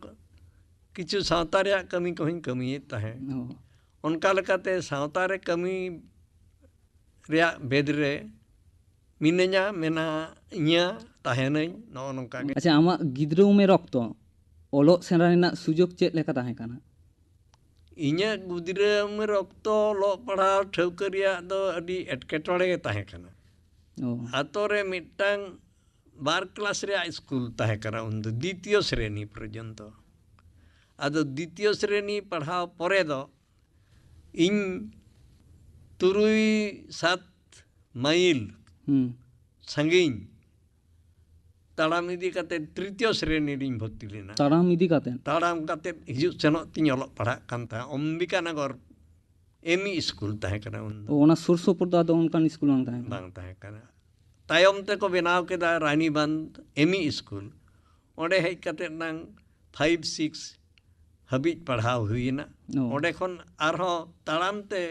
ᱠᱤᱪᱷᱩ ᱥᱟᱶᱛᱟ ᱨᱮᱭᱟᱜ ᱠᱟᱹᱢᱤ ᱠᱚᱦᱚᱸᱧ ᱠᱟᱹᱢᱤᱭᱮᱫ ᱛᱟᱦᱮᱸᱫ᱾ ᱚ᱾ ᱚᱱᱠᱟ ᱞᱮᱠᱟᱛᱮ ᱥᱟᱶᱛᱟ ᱨᱮ ᱠᱟᱹᱢᱤ ᱨᱮᱭᱟᱜ ᱵᱮᱫ ᱨᱮ ᱢᱤᱱᱟᱹᱧᱟ, ᱢᱮᱱᱟᱜ ᱤᱧᱟ, ᱛᱟᱦᱮᱱᱟᱹᱧ, ᱱᱚᱜᱼᱚ ᱱᱚᱝᱠᱟ ᱜᱮ᱾ ᱟᱪᱪᱷᱟ, ᱟᱢᱟᱜ ᱜᱤᱫᱽᱨᱟᱹ ᱩᱢᱮᱨ ᱚᱠᱛᱚ ᱚᱞᱚᱜ ᱥᱮᱬᱟ ᱨᱮᱱᱟᱜ ᱥᱩᱡᱳᱜᱽ ᱪᱮᱫ ᱞᱮᱠᱟ ᱛᱟᱦᱮᱸ ᱠᱟᱱᱟ? ᱤᱧᱟᱹᱜ ᱜᱤᱫᱽᱨᱟᱹ ᱩᱢᱮᱨ ᱚᱠᱛᱚ ᱚᱞᱚᱜ ᱯᱟᱲᱦᱟᱣ ᱴᱷᱟᱹᱣᱠᱟᱹ ᱨᱮᱭᱟᱜ ᱫᱚ ᱟᱹᱰᱤ ᱮᱴᱠᱮᱴᱚᱬᱮ ᱜᱮ ᱛᱟᱦᱮᱸ ᱠᱟᱱᱟ᱾ ᱚ᱾ ᱟᱛᱳ ᱨᱮ ᱢᱤᱫᱴᱟᱝ ᱵᱟᱨ ᱠᱞᱟᱥ ᱨᱮᱭᱟᱜ ᱥᱠᱩᱞ ᱛᱟᱦᱮᱸ ᱠᱟᱱᱟ ᱩᱱᱫᱚ, ᱫᱤᱛᱤᱭᱚ ᱥᱨᱮᱱᱤ ᱯᱚᱨᱡᱚᱱᱛᱚ᱾ ᱟᱫᱚ ᱫᱤᱛᱤᱭᱚ ᱥᱨᱮᱱᱤ ᱯᱟᱲᱦᱟᱣ ᱯᱚᱨᱮ ᱫᱚ ᱤᱧ ᱛᱩᱨᱩᱭ ᱥᱟᱛ ᱢᱟᱭᱤᱞ ᱦᱩᱸ᱾ ᱥᱟᱺᱜᱤᱧ ᱛᱟᱲᱟᱢ ᱤᱫᱤ ᱠᱟᱛᱮ ᱛᱨᱤᱛᱤᱭᱚ ᱥᱨᱮᱱᱤ ᱨᱤᱧ ᱵᱷᱚᱨᱛᱤ ᱞᱮᱱᱟ᱾ ᱛᱟᱲᱟᱢ ᱤᱫᱤ ᱠᱟᱛᱮ? ᱛᱟᱲᱟᱢ ᱠᱟᱛᱮ ᱦᱤᱡᱩᱜ ᱥᱮᱱᱚᱜ ᱛᱤᱧ ᱚᱞᱚᱜ ᱯᱟᱲᱦᱟᱜ ᱠᱟᱱ ᱛᱟᱦᱮᱸᱫ ᱚᱢᱵᱤᱠᱟᱱᱚᱜᱚᱨ ᱮᱢ ᱤ ᱥᱠᱩᱞ ᱛᱟᱦᱮᱸ ᱠᱟᱱᱟ ᱩᱱ ᱫᱚ᱾ ᱚ, ᱚᱱᱟ ᱥᱩᱨ ᱥᱩᱯᱩᱨ ᱫᱚ ᱟᱫᱚ ᱚᱱᱠᱟᱱ ᱥᱠᱩᱞ ᱵᱟᱝ ᱛᱟᱦᱮᱸ ᱠᱟᱱᱟ? ᱵᱟᱝ ᱛᱟᱦᱮᱸ ᱠᱟᱱᱟ᱾ ᱛᱟᱭᱚᱢ ᱛᱮᱠᱚ ᱵᱮᱱᱟᱣ ᱠᱮᱫᱟ ᱨᱟᱱᱤᱵᱟᱸᱫᱷ ᱮᱢ ᱤ ᱥᱠᱩᱞ᱾ ᱚᱸᱰᱮ ᱦᱮᱡ ᱠᱟᱛᱮ ᱱᱟᱝ ᱯᱷᱟᱭᱤᱵᱷ ᱥᱤᱠᱥ ᱦᱟᱹᱵᱤᱡ ᱯᱟᱲᱦᱟᱣ ᱦᱩᱭᱮᱱᱟ᱾ ᱚ᱾ ᱚᱸᱰᱮ ᱠᱷᱚᱱ ᱟᱨᱦᱚᱸ ᱛᱟᱲᱟᱢ ᱛᱮ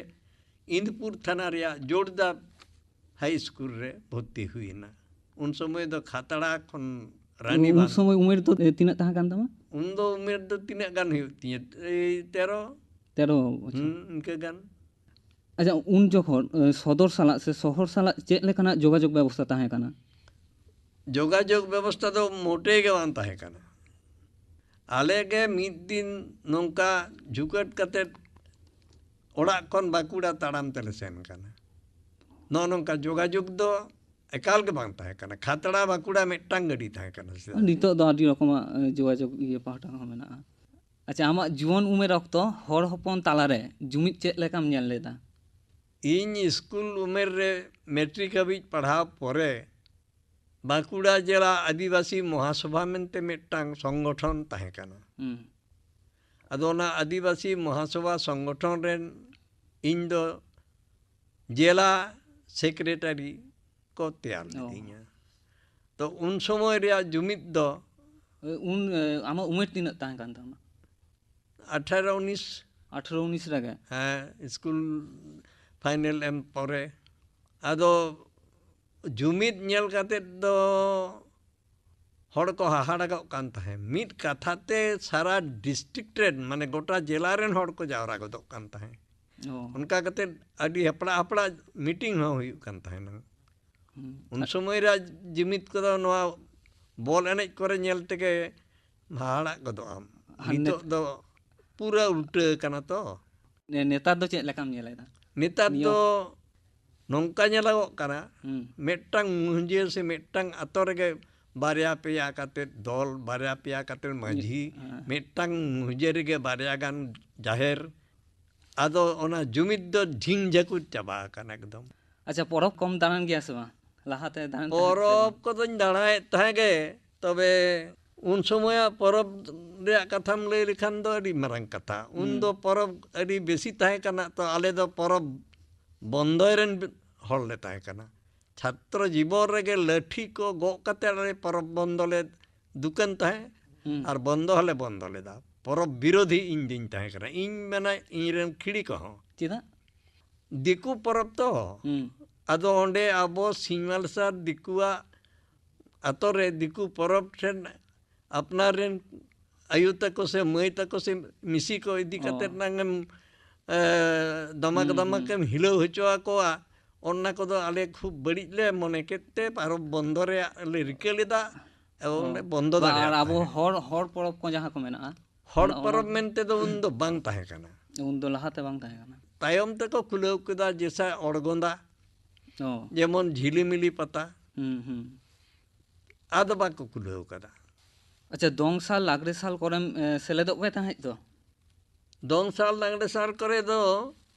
ᱤᱱᱫᱩᱯᱩᱨ ᱛᱷᱟᱱᱟ ᱨᱮᱭᱟᱜ ᱡᱳᱲᱫᱟ ᱦᱟᱭ ᱥᱠᱩᱞ ᱨᱮ ᱵᱷᱚᱨᱛᱤ ᱦᱩᱭᱮᱱᱟ᱾ ᱩᱱ ᱥᱚᱢᱚᱭ ᱫᱚ ᱠᱷᱟᱛᱲᱟ ᱠᱷᱚᱱ ᱨᱟᱱᱤᱵᱟᱸᱫᱷ᱾ ᱩᱱ ᱥᱚᱢᱚᱭ ᱩᱢᱮᱨ ᱫᱚ ᱛᱤᱱᱟᱹᱜ ᱛᱟᱦᱮᱸ ᱠᱟᱱ ᱛᱟᱢᱟ? ᱩᱱ ᱫᱚ ᱩᱢᱮᱨ ᱫᱚ ᱛᱤᱱᱟᱹᱜ ᱜᱟᱱ ᱦᱩᱭᱩᱜ ᱛᱤᱧᱟᱹ? ᱮᱭ ᱛᱮᱨᱚ᱾ ᱛᱮᱨᱚ ᱵᱚᱪᱷᱚᱨ᱾ ᱦᱩᱸ, ᱤᱱᱠᱟᱹ ᱜᱟᱱ᱾ ᱟᱪᱪᱷᱟ, ᱩᱱ ᱡᱚᱠᱷᱚᱱ, ᱮ, ᱥᱚᱫᱚᱨ ᱥᱟᱞᱟᱜ ᱥᱮ ᱥᱚᱦᱚᱨ ᱥᱟᱞᱟᱜ ᱪᱮᱫ ᱞᱮᱠᱟᱱᱟᱜ ᱡᱳᱜᱟᱡᱳᱜᱽ ᱵᱮᱵᱚᱥᱛᱟ ᱛᱟᱦᱮᱸ ᱠᱟᱱᱟ? ᱡᱳᱜᱟᱡᱳᱜᱽ ᱵᱮᱵᱚᱥᱛᱟ ᱫᱚ ᱢᱚᱴᱮ ᱜᱮ ᱵᱟᱝ ᱛᱟᱦᱮᱸ ᱠᱟᱱᱟ᱾ ᱟᱞᱮ ᱜᱮ ᱢᱤᱫ ᱫᱤᱱ ᱱᱚᱝᱠᱟ ᱡᱷᱩᱠᱟᱹᱴ ᱠᱟᱛᱮᱫ ᱚᱲᱟᱜ ᱠᱷᱚᱱ ᱵᱟᱸᱠᱩᱲᱟ ᱛᱟᱲᱟᱢ ᱛᱮᱞᱮ ᱥᱮᱱ ᱠᱟᱱᱟ᱾ ᱱᱚᱜᱼᱚ ᱱᱚᱝᱠᱟ ᱡᱳᱜᱟᱡᱳᱜᱽ ᱫᱚ ᱮᱠᱟᱞ ᱜᱮ ᱵᱟᱝ ᱛᱟᱦᱮᱸ ᱠᱟᱱᱟ᱾ ᱠᱷᱟᱛᱲᱟ ᱵᱟᱸᱠᱩᱲᱟ ᱢᱤᱫᱴᱟᱝ ᱜᱟᱹᱰᱤ ᱛᱟᱦᱮᱸ ᱠᱟᱱᱟ ᱥᱮᱫᱟᱭ᱾ ᱱᱤᱛᱚᱜ ᱫᱚ ᱟᱹᱰᱤ ᱨᱚᱠᱚᱢᱟᱜ, ᱮ, ᱡᱳᱜᱟᱡᱳᱜᱽ ᱤᱭᱟᱹ ᱯᱟᱦᱴᱟ ᱦᱚᱸ ᱢᱮᱱᱟᱜᱼᱟ᱾ ᱟᱪᱪᱷᱟ, ᱟᱢᱟᱜ ᱡᱩᱣᱟᱹᱱ ᱩᱢᱮᱨ ᱚᱠᱛᱚ ᱦᱚᱲ ᱦᱚᱯᱚᱱ ᱛᱟᱞᱟᱨᱮ ᱡᱩᱢᱤᱫ ᱪᱮᱫ ᱞᱮᱠᱟᱢ ᱧᱮᱞ ᱞᱮᱫᱟ? ᱤᱧ ᱥᱠᱩᱞ ᱩᱢᱮᱨ ᱨᱮ ᱢᱮᱴᱨᱤᱠ ᱦᱟᱹᱵᱤᱡ ᱯᱟᱲᱦᱟᱣ ᱯᱚᱨᱮ ᱵᱟᱸᱠᱩᱲᱟ ᱡᱮᱞᱟ ᱟᱹᱫᱤᱵᱟᱹᱥᱤ ᱢᱚᱦᱟᱥᱚᱵᱷᱟ ᱢᱮᱱᱛᱮ ᱢᱤᱫᱴᱟᱝ ᱥᱚᱝᱜᱚᱴᱷᱚᱱ ᱛᱟᱦᱮᱸ ᱠᱟᱱᱟ᱾ ᱦᱩᱸ᱾ ᱟᱫᱚ ᱚᱱᱟ ᱟᱹᱫᱤᱵᱟᱹᱥᱤ ᱢᱚᱦᱟᱥᱚᱵᱷᱟ ᱥᱚᱝᱜᱚᱴᱷᱚᱱ ᱨᱮᱱ ᱤᱧ ᱫᱚ ᱡᱮᱞᱟ ᱥᱮᱠᱨᱮᱴᱟᱨᱤ ᱠᱚ ᱛᱮᱭᱟᱨ ᱚ᱾ ᱞᱤᱫᱤᱧᱟ᱾ ᱛᱚ ᱩᱱ ᱥᱚᱢᱚᱭ ᱨᱮᱭᱟᱜ ᱡᱩᱢᱤᱫ ᱫᱚ ᱩᱱ, ᱮ, ᱟᱢᱟᱜ ᱩᱢᱮᱨ ᱛᱤᱱᱟᱹᱜ ᱛᱟᱦᱮᱸ ᱠᱟᱱ ᱛᱟᱢᱟ? ᱟᱴᱷᱟᱨᱚ ᱩᱱᱤᱥ᱾ ᱟᱴᱷᱟᱨᱚ ᱩᱱᱤᱥ ᱨᱮᱜᱮ? ᱦᱮᱸ, ᱥᱠᱩᱞ ᱯᱷᱟᱭᱱᱮᱞ ᱮᱢ ᱯᱚᱨᱮ᱾ ᱟᱫᱚ ᱡᱩᱢᱤᱫ ᱧᱮᱞ ᱠᱟᱛᱮᱫ ᱫᱚ ᱦᱚᱲ ᱠᱚ ᱦᱟᱦᱟᱲᱟᱜᱚᱜ ᱠᱟᱱ ᱛᱟᱦᱮᱸᱫ᱾ ᱢᱤᱫ ᱠᱟᱛᱷᱟ ᱛᱮ ᱥᱟᱨᱟ ᱰᱤᱥᱴᱨᱤᱠᱴ ᱨᱮᱱ, ᱢᱟᱱᱮ ᱜᱚᱴᱟ ᱡᱮᱞᱟ ᱨᱮᱱ ᱦᱚᱲ ᱠᱚ ᱡᱟᱣᱨᱟ ᱜᱚᱫᱚᱜ ᱠᱟᱱ ᱛᱟᱦᱮᱸᱫ᱾ ᱚ᱾ ᱚᱱᱠᱟ ᱠᱟᱛᱮᱫ ᱟᱹᱰᱤ ᱦᱟᱯᱲᱟ ᱦᱟᱯᱲᱟ ᱢᱤᱴᱤᱝ ᱦᱚᱸ ᱦᱩᱭᱩᱜ ᱠᱟᱱ ᱛᱟᱦᱮᱱᱟ᱾ ᱦᱩᱸ᱾ ᱩᱱ ᱥᱚᱢᱚᱭ ᱨᱮᱭᱟᱜ ᱡᱩᱢᱤᱫ ᱠᱚᱫᱚ ᱱᱚᱣᱟ ᱵᱚᱞ ᱮᱱᱮᱡ ᱠᱚᱨᱮ ᱧᱮᱞ ᱛᱮᱜᱮ ᱦᱟᱦᱟᱲᱟᱜ ᱜᱚᱫᱚᱜ ᱟᱢ᱾ ᱟᱨ ᱱᱤᱛᱚᱜ ᱱᱤᱛ- ᱫᱚ ᱯᱩᱨᱟᱹ ᱩᱞᱴᱟᱹ ᱠᱟᱱᱟ ᱛᱚ᱾ ᱱᱮ-, ᱱᱮᱛᱟᱨ ᱫᱚ ᱪᱮᱫ ᱞᱮᱠᱟᱢ ᱧᱮᱞᱮᱫᱟ? ᱱᱮᱛᱟᱨ ᱱᱤᱭᱚᱢ? ᱫᱚ ᱱᱚᱝᱠᱟ ᱧᱮᱞᱚᱜᱚᱜ ᱠᱟᱱᱟ, ᱦᱩᱸ᱾ ᱢᱤᱫᱴᱟᱝ ᱢᱩᱦᱡᱟᱹ ᱥᱮ ᱢᱤᱫᱴᱟᱝ ᱟᱛᱳ ᱨᱮᱜᱮ ᱵᱟᱨᱭᱟ ᱯᱮᱭᱟ ᱠᱟᱛᱮᱫ ᱫᱚᱞ, ᱵᱟᱨᱭᱟ ᱯᱮᱭᱟ ᱠᱟᱛᱮᱫ ᱢᱟᱹᱡᱷᱤ, ᱦᱮᱸ᱾ ᱢᱤᱫᱴᱟᱝ ᱢᱩᱦᱡᱟᱹ ᱨᱮᱜᱮ ᱵᱟᱨᱭᱟ ᱜᱟᱱ ᱡᱟᱦᱮᱨ᱾ ᱟᱫᱚ ᱚᱱᱟ ᱡᱩᱢᱤᱫ ᱫᱚ ᱡᱷᱤᱝ ᱡᱷᱟᱹᱠᱩᱨ ᱪᱟᱵᱟ ᱟᱠᱟᱱᱟ ᱮᱠᱫᱚᱢ᱾ ᱟᱪᱪᱷᱟ, ᱯᱚᱨᱚᱵᱽ ᱠᱚᱢ ᱫᱟᱬᱟᱱ ᱜᱮᱭᱟ ᱥᱮ ᱵᱟᱝ? ᱞᱟᱦᱟᱛᱮ ᱫᱟᱬᱟᱱ ᱛᱟᱦᱮᱸᱫ ᱥᱮ ᱯᱚᱨᱚᱵᱽ ᱵᱟᱝ? ᱠᱚᱫᱚᱧ ᱫᱟᱬᱟᱭᱮᱫ ᱛᱟᱦᱮᱸ ᱜᱮ, ᱛᱚᱵᱮ ᱩᱱ ᱥᱚᱢᱚᱭᱟᱜ ᱯᱚᱨᱚᱵᱽ ᱨᱮᱭᱟᱜ ᱠᱟᱛᱷᱟᱢ ᱞᱟᱹᱭ ᱞᱮᱠᱷᱟᱱ ᱫᱚ ᱟᱹᱰᱤ ᱢᱟᱨᱟᱝ ᱠᱟᱛᱷᱟ᱾ ᱩᱱ ᱦᱩᱸ᱾ ᱫᱚ ᱯᱚᱨᱚᱵᱽ ᱟᱹᱰᱤ ᱵᱮᱥᱤ ᱛᱟᱦᱮᱸ ᱠᱟᱱᱟ, ᱛᱚ ᱟᱞᱮ ᱫᱚ ᱯᱚᱨᱚᱵᱽ ᱵᱚᱱᱫᱚᱭ ᱨᱮᱱ ᱦᱚᱲ ᱞᱮ ᱛᱟᱦᱮᱸ ᱠᱟᱱᱟ᱾ ᱪᱷᱟᱛᱨᱚ ᱡᱤᱵᱚᱱ ᱨᱮᱜᱮ ᱞᱟᱹᱴᱷᱤ ᱠᱚ ᱜᱚᱜ ᱠᱟᱛᱮ ᱟᱞᱮ ᱯᱚᱨᱚᱵᱽ ᱵᱚᱱᱫᱚ ᱞᱮ ᱫᱩᱠᱟᱹᱱ ᱛᱟᱦᱮᱸᱫ᱾ ᱦᱩᱸ᱾ ᱟᱨ ᱵᱚᱱᱫᱚ ᱦᱚᱸᱞᱮ ᱵᱚᱱᱫᱚ ᱞᱮᱫᱟ᱾ ᱯᱚᱨᱚᱵᱽ ᱵᱤᱨᱳᱫᱷᱤ ᱤᱧ ᱫᱩᱧ ᱛᱟᱦᱮᱸ ᱠᱟᱱᱟ, ᱤᱧ ᱢᱮᱱᱟ ᱤᱧ ᱨᱮᱱ ᱠᱷᱤᱲᱤ ᱠᱚᱦᱚᱸ᱾ ᱪᱮᱫᱟᱜ? ᱫᱤᱠᱩ ᱯᱚᱨᱚᱵᱽ ᱛᱚ᱾ ᱦᱩᱸ᱾ ᱟᱫᱚ ᱚᱸᱰᱮ ᱟᱵᱚ ᱥᱤᱧ ᱢᱟᱨᱥᱟᱞ ᱫᱤᱠᱩᱣᱟᱜ ᱟᱛᱳ ᱨᱮ ᱫᱤᱠᱩ ᱯᱚᱨᱚᱵᱽ ᱴᱷᱮᱱ ᱟᱯᱱᱟᱨ ᱨᱮᱱ ᱟᱭᱳ ᱛᱟᱠᱚ ᱥᱮ ᱢᱟᱹᱭ ᱛᱟᱠᱚ ᱥᱮ ᱢᱤᱥᱤ ᱠᱚ ᱤᱫᱤ ᱚ᱾ ᱠᱟᱛᱮᱫ ᱱᱟᱝ ᱮᱢ, ᱮ, ᱫᱟᱢᱟᱠ ᱦᱩᱸ, ᱫᱟᱢᱟᱠ ᱦᱩᱸ᱾ ᱮᱢ ᱦᱤᱞᱟᱹᱣ ᱦᱚᱪᱚ ᱟᱠᱚᱣᱟ, ᱚᱱᱟ ᱠᱚᱫᱚ ᱟᱞᱮ ᱠᱷᱩᱵ ᱵᱟᱹᱲᱤᱡ ᱞᱮ ᱢᱚᱱᱮ ᱠᱮᱫ ᱛᱮ ᱯᱚᱨᱚᱵᱽ ᱵᱚᱱᱫᱚ ᱨᱮᱭᱟᱜ ᱞᱮ ᱨᱤᱠᱟᱹ ᱞᱮᱫᱟ᱾ ᱮᱵᱚᱝ ᱚ᱾ ᱚᱸᱰᱮ ᱵᱚᱱᱫᱚ ᱵᱟ, ᱫᱟᱲᱮᱭᱟᱜ ᱟᱨ ᱟᱵᱚ ᱛᱟᱦᱮᱸᱫ᱾ ᱦᱚᱲ, ᱦᱚᱲ ᱯᱚᱨᱚᱵᱽ ᱠᱚ ᱡᱟᱦᱟᱸ ᱠᱚ ᱢᱮᱱᱟᱜᱼᱟ, ᱦᱚᱲ ᱚᱱᱟ, ᱚᱱᱟ ᱯᱚᱨᱚᱵᱽ ᱢᱮᱱᱛᱮ ᱫᱚ ᱩᱱ ᱫᱚ ᱵᱟᱝ ᱛᱟᱦᱮᱸ ᱠᱟᱱᱟ᱾ ᱩᱱ ᱫᱚ ᱞᱟᱦᱟᱛᱮ ᱵᱟᱝ ᱛᱟᱦᱮᱸ ᱠᱟᱱᱟ᱾ ᱛᱟᱭᱚᱢ ᱛᱮᱠᱚ ᱠᱷᱩᱞᱟᱹᱣ ᱠᱮᱫᱟ, ᱡᱮᱥᱟ ᱚᱲᱜᱚᱸᱫᱟ᱾ ᱚ᱾ ᱡᱮᱢᱚᱱ ᱡᱷᱤᱞᱤᱢᱤᱞᱤ ᱯᱟᱛᱟ᱾ ᱦᱩᱸ, ᱦᱩᱸ᱾ ᱟᱫᱚ ᱵᱟᱠᱚ ᱠᱩᱞᱟᱹᱣ ᱠᱟᱫᱟ᱾ ᱟᱪᱪᱷᱟ, ᱫᱚᱝ ᱥᱟᱞ, ᱞᱟᱜᱽᱲᱮ ᱥᱟᱞ ᱠᱚᱨᱮᱢ, ᱮ, ᱥᱮᱞᱮᱫᱚᱜ ᱜᱮ ᱛᱟᱦᱮᱸᱫ ᱛᱚ? ᱫᱚᱝ ᱥᱟᱞ, ᱞᱟᱜᱽᱲᱮ ᱥᱟᱞ ᱠᱚᱨᱮ ᱫᱚ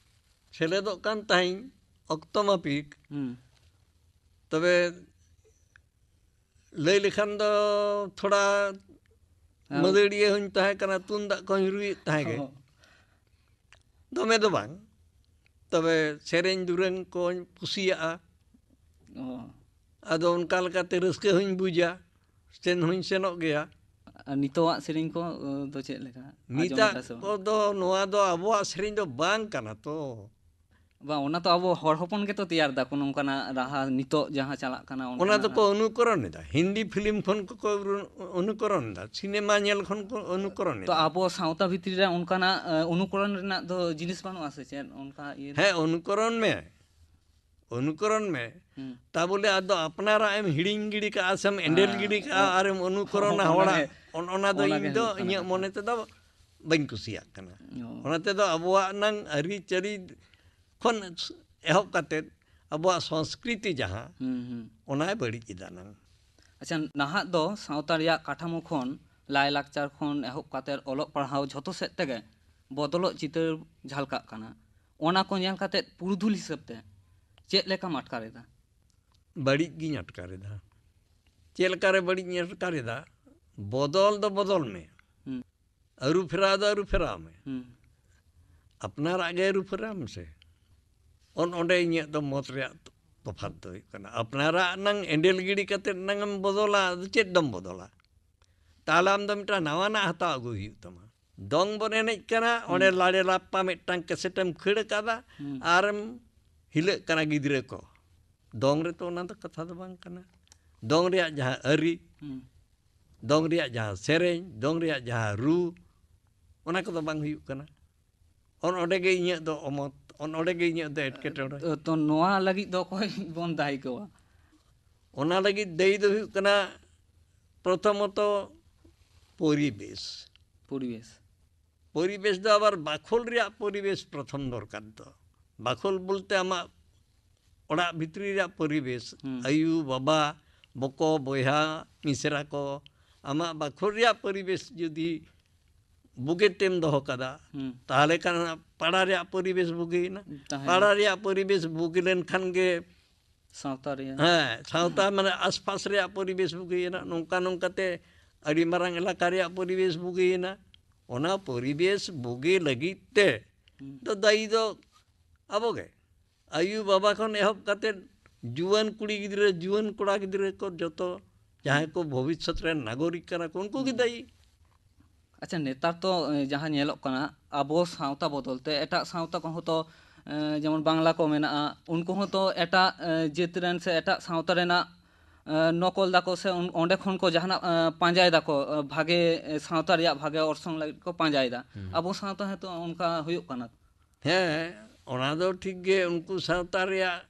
ᱥᱮᱞᱮᱫᱚᱜ ᱠᱟᱱ ᱛᱟᱦᱮᱸᱧ ᱚᱠᱛᱚ ᱢᱟᱯᱤᱠ᱾ ᱦᱩᱸ᱾ ᱛᱚᱵᱮ ᱞᱟᱹᱭ ᱞᱮᱠᱷᱟᱱ ᱫᱚ ᱛᱷᱚᱲᱟ ᱦᱮᱸ᱾ ᱢᱟᱹᱫᱟᱹᱲᱤᱭᱟᱹ ᱦᱚᱧ ᱛᱟᱦᱮᱸ ᱠᱟᱱᱟ, ᱛᱩᱢᱫᱟᱜ ᱠᱚᱦᱚᱧ ᱨᱩᱭᱮᱫ ᱛᱟᱦᱮᱸ ᱜᱮ᱾ ᱦᱚᱸ᱾ ᱫᱚᱢᱮ ᱫᱚ ᱵᱟᱝ, ᱛᱚᱵᱮ ᱥᱮᱨᱮᱧ ᱫᱩᱨᱟᱹᱝ ᱠᱚᱧ ᱠᱩᱥᱤᱭᱟᱜᱼᱟ᱾ ᱚ᱾ ᱟᱫᱚ ᱚᱱᱠᱟ ᱞᱮᱠᱟᱛᱮ ᱨᱟᱹᱥᱠᱟᱹ ᱦᱚᱧ ᱵᱩᱡᱟ, ᱥᱮᱱ ᱦᱚᱧ ᱥᱮᱱᱚᱜ ᱜᱮᱭᱟ᱾ ᱟᱨ ᱱᱤᱛᱚᱜᱟᱜ ᱥᱮᱨᱮᱧ ᱠᱚ, ᱚ, ᱫᱚ ᱪᱮᱫ ᱞᱮᱠᱟ? ᱟᱸᱡᱚᱢ ᱱᱤᱛᱟᱜ ᱮᱫᱟ ᱥᱮ ᱵᱟᱝ? ᱠᱚᱫᱚ, ᱱᱚᱣᱟ ᱫᱚ ᱟᱵᱚᱣᱟᱜ ᱥᱮᱨᱮᱧ ᱫᱚ ᱵᱟᱝ ᱠᱟᱱᱟ ᱛᱚ᱾ ᱵᱟᱝ, ᱚᱱᱟ ᱛᱚ ᱟᱵᱚ ᱦᱚᱲ ᱦᱚᱯᱚᱱ ᱜᱮᱛᱚ ᱛᱮᱭᱟᱨ ᱫᱟᱠᱚ, ᱱᱚᱝᱠᱟᱱᱟᱜ ᱨᱟᱦᱟ ᱱᱤᱛᱚᱜ ᱡᱟᱦᱟᱸ ᱪᱟᱞᱟᱜ ᱠᱟᱱᱟ, ᱚᱱᱟ ᱚᱱᱠᱟᱱᱟᱜ ᱫᱚᱠᱚ ᱨᱟᱦᱟ᱾ ᱚᱱᱩᱠᱚᱨᱚᱱ ᱮᱫᱟ, ᱦᱤᱱᱫᱤ ᱯᱷᱤᱞᱢ ᱠᱷᱚᱱ ᱠᱚ, ᱠᱚ ᱚᱱᱩᱠᱚᱨᱚᱱ ᱮᱫᱟ, ᱥᱤᱱᱮᱢᱟ ᱧᱮᱞ ᱠᱷᱚᱱ ᱠᱚ ᱚᱱᱩᱠᱚᱨᱚᱱ ᱛᱚ ᱮᱫᱟ᱾ ᱟᱵᱚ ᱥᱟᱶᱛᱟ ᱵᱷᱤᱛᱨᱤ ᱨᱮ ᱚᱱᱠᱟᱱᱟᱜ, ᱮ, ᱚᱱᱩᱠᱚᱨᱚᱱ ᱨᱮᱱᱟᱜ ᱫᱚ ᱡᱤᱱᱤᱥ ᱵᱟᱹᱱᱩᱜᱼᱟ ᱥᱮ ᱪᱮᱫ? ᱚᱱᱠᱟ ᱤᱭᱟᱹ ᱦᱮᱸ, ᱚᱱᱩᱠᱚᱨᱚᱱ ᱢᱮ, ᱚᱱᱩᱠᱚᱨᱚᱱ ᱢᱮ᱾ ᱦᱩᱸ᱾ ᱛᱟ ᱵᱚᱞᱮ ᱟᱫᱚ ᱟᱯᱱᱟᱨᱟᱜ ᱮᱢ ᱦᱤᱲᱤᱧ ᱜᱤᱰᱤ ᱠᱟᱜᱼᱟ ᱥᱮᱢ ᱮᱸᱰᱮᱞ ᱦᱮᱸ, ᱜᱤᱰᱤ ᱠᱟᱜᱼᱟ ᱚ-, ᱟᱨᱮᱢ ᱚᱱᱩᱠᱚᱨᱚᱱᱟ ᱚᱱᱟ ᱦᱚᱲᱟᱜ, ᱜᱮ, ᱚᱱ-, ᱚᱱᱟ ᱫᱚ ᱚᱱᱟ ᱤᱧ ᱜᱮ ᱫᱚ ᱦᱩᱭᱩᱜ ᱠᱟᱱᱟ ᱤᱧᱟᱹᱜ ᱠᱟᱛᱷᱟ᱾ ᱢᱚᱱᱮ ᱛᱮᱫᱚ ᱵᱟᱹᱧ ᱠᱩᱥᱤᱭᱟᱜ ᱠᱟᱱᱟ᱾ ᱚ᱾ ᱚᱱᱟ ᱛᱮᱫᱚ ᱟᱵᱚᱣᱟᱜ ᱱᱟᱝ ᱟᱹᱨᱤᱪᱟᱹᱞᱤ ᱠᱷᱚᱱ ᱮᱦᱚᱵ ᱠᱟᱛᱮᱫ ᱟᱵᱚᱣᱟᱜ ᱥᱚᱝᱥᱠᱨᱤᱛᱤ ᱡᱟᱦᱟᱸ, ᱦᱩᱸ, ᱦᱩᱸ᱾ ᱚᱱᱟᱭ ᱵᱟᱹᱲᱤᱡ ᱮᱫᱟ ᱱᱟᱝ᱾ ᱟᱪᱪᱷᱟ, ᱱᱟᱦᱟᱜ ᱫᱚ ᱥᱟᱶᱛᱟ ᱨᱮᱭᱟᱜ ᱠᱟᱴᱷᱟᱢᱳ ᱠᱷᱚᱱ, ᱞᱟᱭᱼᱞᱟᱠᱪᱟᱨ ᱠᱷᱚᱱ ᱮᱦᱚᱵ ᱠᱟᱛᱮᱫ ᱚᱞᱚᱜ ᱯᱟᱲᱦᱟᱣ ᱡᱷᱚᱛᱚ ᱥᱮᱫ ᱛᱮᱜᱮ ᱵᱚᱫᱚᱞᱚᱜ ᱪᱤᱛᱟᱹᱨ ᱡᱷᱟᱞᱠᱟᱜ ᱠᱟᱱᱟ᱾ ᱚᱱᱟ ᱠᱚ ᱧᱮᱞ ᱠᱟᱛᱮᱫ ᱯᱩᱨᱩᱫᱷᱩᱞ ᱦᱤᱥᱟᱹᱵ ᱛᱮ ᱪᱮᱫ ᱞᱮᱠᱟᱢ ᱟᱴᱠᱟᱨ ᱮᱫᱟ? ᱵᱟᱹᱲᱤᱡ ᱜᱤᱧ ᱟᱴᱠᱟᱨ ᱮᱫᱟ᱾ ᱪᱮᱫ ᱞᱮᱠᱟᱨᱮ ᱵᱟᱹᱲᱤᱡ ᱤᱧ ᱟᱴᱠᱟᱨ ᱮᱫᱟ? ᱵᱚᱫᱚᱞ ᱫᱚ ᱵᱚᱫᱚᱞ ᱢᱮ᱾ ᱦᱩᱸ᱾ ᱟᱹᱨᱩ ᱯᱷᱮᱨᱟᱣ ᱫᱚ ᱟᱹᱨᱩ ᱯᱷᱮᱨᱟᱣ ᱢᱮ᱾ ᱦᱩᱸ᱾ ᱟᱯᱱᱟᱨᱟᱜ ᱜᱮ ᱟᱹᱨᱩ ᱯᱷᱮᱨᱟᱣ ᱢᱮᱥᱮ᱾ ᱚᱱ ᱚᱸᱰᱮ ᱤᱧᱟᱹᱜ ᱫᱚ ᱢᱚᱛ ᱨᱮᱭᱟᱜ ᱛᱚᱯᱷᱟᱛ ᱫᱚ ᱦᱩᱭᱩᱜ ᱠᱟᱱᱟ᱾ ᱟᱯᱱᱟᱨᱟᱜ ᱱᱟᱝ ᱮᱸᱰᱮᱞ ᱜᱤᱰᱤ ᱠᱟᱛᱮᱫ ᱱᱟᱝ ᱮᱢ ᱵᱚᱫᱚᱞᱟ, ᱟᱫᱚ ᱪᱮᱫ ᱫᱚᱢ ᱵᱚᱫᱚᱞᱟ? ᱛᱟᱦᱞᱮ ᱟᱢ ᱫᱚ ᱢᱤᱫᱴᱟᱝ ᱱᱟᱣᱟᱱᱟᱜ ᱦᱟᱛᱟᱣ ᱟᱹᱜᱩᱭ ᱦᱩᱭᱩᱜ ᱛᱟᱢᱟ᱾ ᱫᱚᱝ ᱵᱚᱱ ᱮᱱᱮᱡ ᱠᱟᱱᱟ, ᱚᱸᱰᱮ ᱦᱩᱸ᱾ ᱞᱟᱲᱮ ᱞᱟᱯᱯᱟ ᱢᱤᱫᱴᱟᱝ ᱠᱮᱥᱮᱴ ᱮᱢ ᱠᱷᱟᱹᱲ ᱠᱟᱫᱟ, ᱦᱩᱸ᱾ ᱟᱨᱮᱢ ᱦᱤᱞᱟᱹᱜ ᱠᱟᱱᱟ ᱜᱤᱫᱽᱨᱟᱹ ᱠᱚ᱾ ᱫᱚᱝ ᱨᱮᱛᱚ ᱚᱱᱟ ᱫᱚ ᱠᱟᱛᱷᱟ ᱫᱚ ᱵᱟᱝ ᱠᱟᱱᱟ᱾ ᱫᱚᱝ ᱨᱮᱭᱟᱜ ᱡᱟᱦᱟᱸ ᱟᱹᱨᱤ, ᱦᱩᱸ᱾ ᱫᱚᱝ ᱨᱮᱭᱟᱜ ᱡᱟᱦᱟᱸ ᱥᱮᱨᱮᱧ, ᱫᱚᱝ ᱨᱮᱭᱟᱜ ᱡᱟᱦᱟᱸ ᱨᱩ, ᱚᱱᱟ ᱠᱚᱫᱚ ᱵᱟᱝ ᱦᱩᱭᱩᱜ ᱠᱟᱱᱟ᱾ ᱚᱱ ᱚᱸᱰᱮ ᱜᱮ ᱤᱧᱟᱹᱜ ᱫᱚ ᱚᱢᱚᱛ, ᱚᱱ ᱚᱸᱰᱮ ᱜᱮ ᱤᱧᱟᱹᱜ ᱫᱚ ᱮᱴᱠᱮᱴᱚᱬᱮ᱾ ᱛᱚ ᱱᱚᱣᱟ ᱞᱟᱹᱜᱤᱫ ᱫᱚ ᱚᱠᱚᱭ ᱵᱚᱱ ᱫᱟᱭᱤ ᱠᱚᱣᱟ? ᱚᱱᱟ ᱞᱟᱹᱜᱤᱫ ᱫᱟᱹᱭᱤ ᱫᱚ ᱦᱩᱭᱩᱜ ᱠᱟᱱᱟ, ᱯᱨᱚᱛᱷᱚᱢᱚᱛᱚ ᱯᱚᱨᱤᱵᱮᱥ᱾ ᱯᱚᱨᱤᱵᱮᱥ᱾ ᱯᱚᱨᱤᱵᱮᱥ ᱫᱚ ᱟᱵᱟᱨ ᱵᱟᱠᱷᱳᱞ ᱨᱮᱭᱟᱜ ᱯᱚᱨᱤᱵᱮᱥ ᱯᱨᱚᱛᱷᱚᱢ ᱫᱚᱨᱠᱟᱨ ᱫᱚ᱾ ᱵᱟᱠᱷᱳᱞ ᱵᱚᱞᱛᱮ ᱟᱢᱟᱜ ᱚᱲᱟᱜ ᱵᱷᱤᱛᱨᱤ ᱨᱮᱭᱟᱜ ᱯᱚᱨᱤᱵᱮᱥ, ᱦᱩᱸ᱾ ᱟᱭᱩ, ᱵᱟᱵᱟ, ᱵᱚᱠᱚ, ᱵᱚᱭᱦᱟ, ᱢᱤᱥᱮᱨᱟ ᱠᱚ, ᱟᱢᱟᱜ ᱵᱟᱠᱷᱳᱞ ᱨᱮᱭᱟᱜ ᱯᱚᱨᱤᱵᱮᱥ ᱡᱩᱫᱤ ᱵᱩᱜᱤ ᱛᱮᱢ ᱫᱚᱦᱚ ᱠᱟᱫᱟ, ᱦᱩᱸ᱾ ᱛᱟᱦᱚᱞᱮ ᱠᱷᱟᱱ ᱯᱟᱲᱟ ᱨᱮᱭᱟᱜ ᱯᱚᱨᱤᱵᱮᱥ ᱵᱩᱜᱤᱭᱮᱱᱟ᱾ ᱛᱟᱦᱮᱸᱭᱮᱱᱟ᱾ ᱯᱟᱲᱟ ᱨᱮᱭᱟᱜ ᱯᱚᱨᱤᱵᱮᱥ ᱵᱩᱜᱤ ᱞᱮᱱᱠᱷᱟᱱ ᱜᱮ, ᱥᱟᱶᱛᱟ ᱨᱮᱭᱟᱜ᱾ ᱦᱮᱸ, ᱥᱟᱶᱛᱟ ᱢᱟᱱᱮ ᱟᱥᱯᱟᱥ ᱨᱮᱭᱟᱜ ᱯᱚᱨᱤᱵᱮᱥ ᱵᱩᱜᱤᱭᱮᱱᱟ᱾ ᱱᱚᱝᱠᱟ ᱱᱚᱝᱠᱟᱛᱮ ᱟᱹᱰᱤ ᱢᱟᱨᱟᱝ ᱮᱞᱟᱠᱟ ᱨᱮᱭᱟᱜ ᱯᱚᱨᱤᱵᱮᱥ ᱵᱩᱜᱤᱭᱮᱱᱟ᱾ ᱚᱱᱟ ᱯᱚᱨᱤᱵᱮᱥ ᱵᱩᱜᱤ ᱞᱟᱹᱜᱤᱫ ᱛᱮ ᱦᱩᱸ᱾ ᱫᱚ ᱫᱟᱭᱤ ᱫᱚ ᱟᱵᱚ ᱜᱮ᱾ ᱟᱭᱩ ᱵᱟᱵᱟ ᱠᱷᱚᱱ ᱮᱦᱚᱵ ᱠᱟᱛᱮ ᱡᱩᱣᱟᱹᱱ ᱠᱩᱲᱤ ᱜᱤᱫᱽᱨᱟᱹ, ᱡᱩᱣᱟᱹᱱ ᱠᱚᱲᱟ ᱜᱤᱫᱽᱨᱟᱹ ᱠᱚ ᱡᱚᱛᱚ ᱡᱟᱦᱟᱸᱭ ᱠᱚ ᱵᱷᱚᱵᱤᱥᱥᱚᱛ ᱨᱮᱱ ᱱᱟᱜᱚᱨᱤᱠ ᱠᱟᱱᱟ ᱠᱚ, ᱩᱱᱠᱩ ᱜᱮ ᱦᱩᱸ᱾ ᱫᱟᱭᱤ᱾ ᱟᱪᱪᱷᱟ, ᱱᱮᱛᱟᱨ ᱛᱚ, ᱮ, ᱡᱟᱦᱟᱸ ᱧᱮᱞᱚᱜ ᱠᱟᱱᱟ, ᱟᱵᱚ ᱥᱟᱶᱛᱟ ᱵᱚᱫᱚᱞ ᱛᱮ ᱮᱴᱟᱜ ᱥᱟᱶᱛᱟ ᱠᱚᱦᱚᱸ ᱛᱚ, ᱮ, ᱡᱮᱢᱚᱱ ᱵᱟᱝᱞᱟ ᱠᱚ ᱢᱮᱱᱟᱜᱼᱟ, ᱩᱱᱠᱩ ᱦᱚᱸ ᱛᱚ ᱮᱴᱟᱜ, ᱮ, ᱡᱟᱹᱛ ᱨᱮᱱ ᱥᱮ ᱮᱴᱟᱜ ᱥᱟᱶᱛᱟ ᱨᱮᱱᱟᱜ, ᱮ, ᱱᱚᱠᱚᱞ ᱫᱟᱠᱚ ᱥᱮ ᱚᱱ-, ᱚᱸᱰᱮ ᱠᱷᱚᱱ ᱠᱚ ᱡᱟᱦᱟᱱᱟᱜ, ᱮ, ᱯᱟᱸᱡᱟᱭ ᱫᱟᱠᱚ, ᱮ, ᱵᱷᱟᱜᱮ, ᱮ, ᱥᱟᱶᱛᱟ ᱨᱮᱭᱟᱜ ᱵᱷᱟᱜᱮ ᱚᱨᱥᱚᱝ ᱞᱟᱹᱜᱤᱫ ᱠᱚ ᱯᱟᱸᱡᱟᱭᱮᱫᱟ᱾ ᱦᱩᱸ᱾ ᱟᱵᱚ ᱥᱟᱶᱛᱟ ᱦᱚᱸᱛᱚ ᱚᱱᱠᱟ ᱦᱩᱭᱩᱜ ᱠᱟᱱᱟ᱾ ᱦᱮᱸ, ᱚᱱᱟ ᱫᱚ ᱴᱷᱤᱠ ᱜᱮ, ᱩᱱᱠᱩ ᱥᱟᱶᱛᱟ ᱨᱮᱭᱟᱜ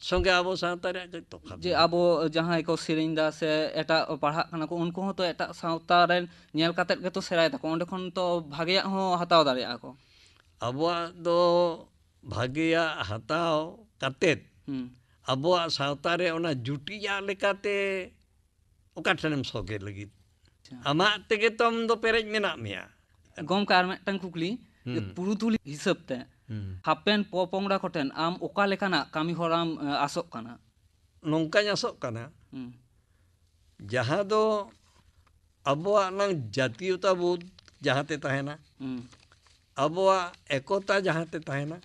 ᱥᱚᱸᱜᱮ ᱟᱵᱚ ᱥᱟᱶᱛᱟ ᱨᱮᱭᱟᱜ ᱠᱟᱹᱡ ᱛᱚᱯᱷᱟᱛ ᱡᱮ ᱢᱮᱱᱟᱜᱼᱟ᱾ ᱟᱵᱚ ᱡᱟᱦᱟᱸᱭ ᱠᱚ ᱥᱮᱨᱮᱧ ᱫᱟ ᱥᱮ ᱮᱴᱟᱜ ᱯᱟᱲᱦᱟᱜ ᱠᱟᱱᱟ ᱠᱚ, ᱩᱱᱠᱩ ᱦᱚᱸᱛᱚ ᱮᱴᱟᱜ ᱥᱟᱶᱛᱟ ᱨᱮᱱ ᱧᱮᱞ ᱠᱟᱛᱮᱫ ᱜᱮᱛᱚ ᱥᱮᱬᱟᱭ ᱫᱟᱠᱚ, ᱚᱸᱰᱮ ᱠᱷᱚᱱ ᱛᱚ ᱵᱷᱟᱜᱮᱭᱟᱜ ᱦᱚᱸ ᱦᱟᱛᱟᱣ ᱫᱟᱲᱮᱭᱟᱜᱼᱟ ᱠᱚ᱾ ᱟᱵᱚᱣᱟᱜ ᱫᱚ ᱵᱷᱟᱜᱮᱭᱟᱜ ᱦᱟᱛᱟᱣ ᱠᱟᱛᱮᱫ ᱦᱩᱸ᱾ ᱟᱵᱚᱣᱟᱜ ᱥᱟᱶᱛᱟ ᱨᱮ ᱚᱱᱟ ᱡᱩᱴᱤᱭᱟᱜ ᱞᱮᱠᱟᱛᱮ ᱚᱠᱟ ᱴᱷᱮᱱᱮᱢ ᱥᱚᱜᱮ ᱞᱟᱹᱜᱤᱫ? ᱟᱪᱪᱷᱟ᱾ ᱟᱢᱟᱜ ᱛᱮᱜᱮ ᱛᱚ ᱟᱢ ᱫᱚ ᱯᱮᱨᱮᱡ ᱢᱮᱱᱟᱜ ᱢᱮᱭᱟ᱾ ᱜᱚᱢᱠᱮ, ᱟᱨ ᱢᱤᱫᱴᱟᱝ ᱠᱩᱠᱞᱤ, ᱡᱮ ᱦᱩᱸ᱾ ᱯᱩᱨᱩᱫᱷᱩᱞ ᱦᱤᱥᱟᱹᱵ ᱛᱮ ᱦᱩᱸ᱾ ᱦᱟᱯᱮᱱ ᱯᱚᱯᱚᱝᱲᱟ ᱠᱚᱴᱷᱮᱱ ᱟᱢ ᱚᱠᱟ ᱞᱮᱠᱟᱱᱟᱜ ᱠᱟᱹᱢᱤ ᱦᱚᱨᱟᱢ, ᱮ, ᱟᱥᱚᱜ ᱠᱟᱱᱟ? ᱱᱚᱝᱠᱟᱧ ᱟᱥᱚᱜ ᱠᱟᱱᱟ, ᱦᱩᱸ᱾ ᱡᱟᱦᱟᱸ ᱫᱚ ᱟᱵᱚᱣᱟᱜ ᱱᱟᱝ ᱡᱟᱛᱤᱭᱚᱛᱟ ᱵᱳᱫᱷ ᱡᱟᱦᱟᱸᱛᱮ ᱛᱟᱦᱮᱱᱟ, ᱦᱩᱸ᱾ ᱟᱵᱚᱣᱟᱜ ᱮᱠᱚᱛᱟ ᱡᱟᱦᱟᱸᱛᱮ ᱛᱟᱦᱮᱱᱟ,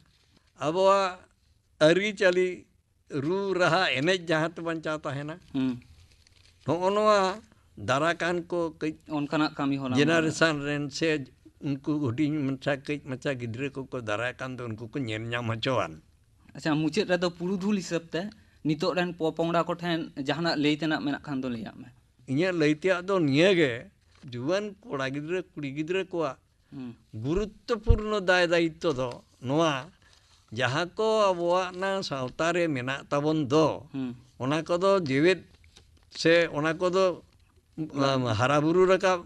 ᱟᱵᱚᱣᱟᱜ ᱟᱹᱨᱤᱪᱟᱹᱞᱤ, ᱨᱩ ᱨᱟᱦᱟ, ᱮᱱᱮᱡ ᱡᱟᱦᱟᱸᱛᱮ ᱵᱟᱧᱪᱟᱣ ᱛᱟᱦᱮᱱᱟ, ᱦᱩᱸ᱾ ᱱᱚᱜᱼᱚ ᱱᱚᱣᱟ ᱫᱟᱨᱟ ᱠᱟᱱ ᱠᱚ ᱠᱟᱹᱡ ᱚᱱᱠᱟᱱᱟᱜ ᱠᱟᱹᱢᱤ ᱦᱚᱨᱟ ᱡᱮᱱᱟᱨᱮᱥᱚᱱ ᱨᱮᱱ ᱥᱮ ᱩᱱᱠᱩ ᱦᱩᱰᱤᱧ ᱢᱟᱪᱷᱟ, ᱠᱟᱹᱡ ᱢᱟᱪᱷᱟ ᱜᱤᱫᱽᱨᱟᱹ ᱠᱚᱠᱚ ᱫᱟᱨᱟᱭ ᱠᱟᱱ ᱫᱚ, ᱩᱱᱠᱩ ᱠᱚ ᱧᱮᱞ ᱧᱟᱢ ᱦᱚᱪᱚᱣᱟᱱ᱾ ᱟᱪᱪᱷᱟ, ᱢᱩᱪᱟᱹᱫ ᱨᱮᱫᱚ ᱯᱩᱨᱩᱫᱷᱩᱞ ᱦᱤᱥᱟᱹᱵ ᱛᱮ ᱱᱤᱛᱚᱜ ᱨᱮᱱ ᱯᱚᱯᱚᱝᱲᱟ ᱠᱚᱴᱷᱮᱱ ᱡᱟᱦᱟᱱᱟᱜ ᱞᱟᱹᱭ ᱛᱮᱱᱟᱜ ᱢᱮᱱᱟᱜ ᱠᱷᱟᱱ ᱫᱚ ᱞᱟᱹᱭᱟᱜ ᱢᱮ᱾ ᱤᱧᱟᱹᱜ ᱞᱟᱹᱭ ᱛᱮᱭᱟᱜ ᱫᱚ ᱱᱤᱭᱟᱹ ᱜᱮ, ᱡᱩᱣᱟᱹᱱ ᱠᱚᱲᱟ ᱜᱤᱫᱽᱨᱟᱹ, ᱠᱩᱲᱤ ᱜᱤᱫᱽᱨᱟᱹ ᱠᱚᱣᱟᱜ ᱦᱩᱸ᱾ ᱜᱩᱨᱩᱛᱛᱚᱯᱩᱨᱱᱚ ᱫᱟᱭ ᱫᱟᱭᱤᱛᱛᱚ ᱫᱚ ᱱᱚᱣᱟ, ᱡᱟᱦᱟᱸ ᱠᱚ ᱟᱵᱚᱣᱟᱜ ᱱᱟ ᱥᱟᱶᱛᱟ ᱨᱮ ᱢᱮᱱᱟᱜ ᱛᱟᱵᱚᱱ ᱫᱚ, ᱦᱩᱸ᱾ ᱚᱱᱟ ᱠᱚᱫᱚ ᱡᱮᱣᱮᱫ ᱥᱮ ᱚᱱᱟ ᱠᱚᱫᱚ, ᱞᱟᱹᱠᱛᱤ᱾ ᱟᱢ, ᱦᱟᱨᱟ ᱵᱩᱨᱩ ᱨᱟᱠᱟᱵ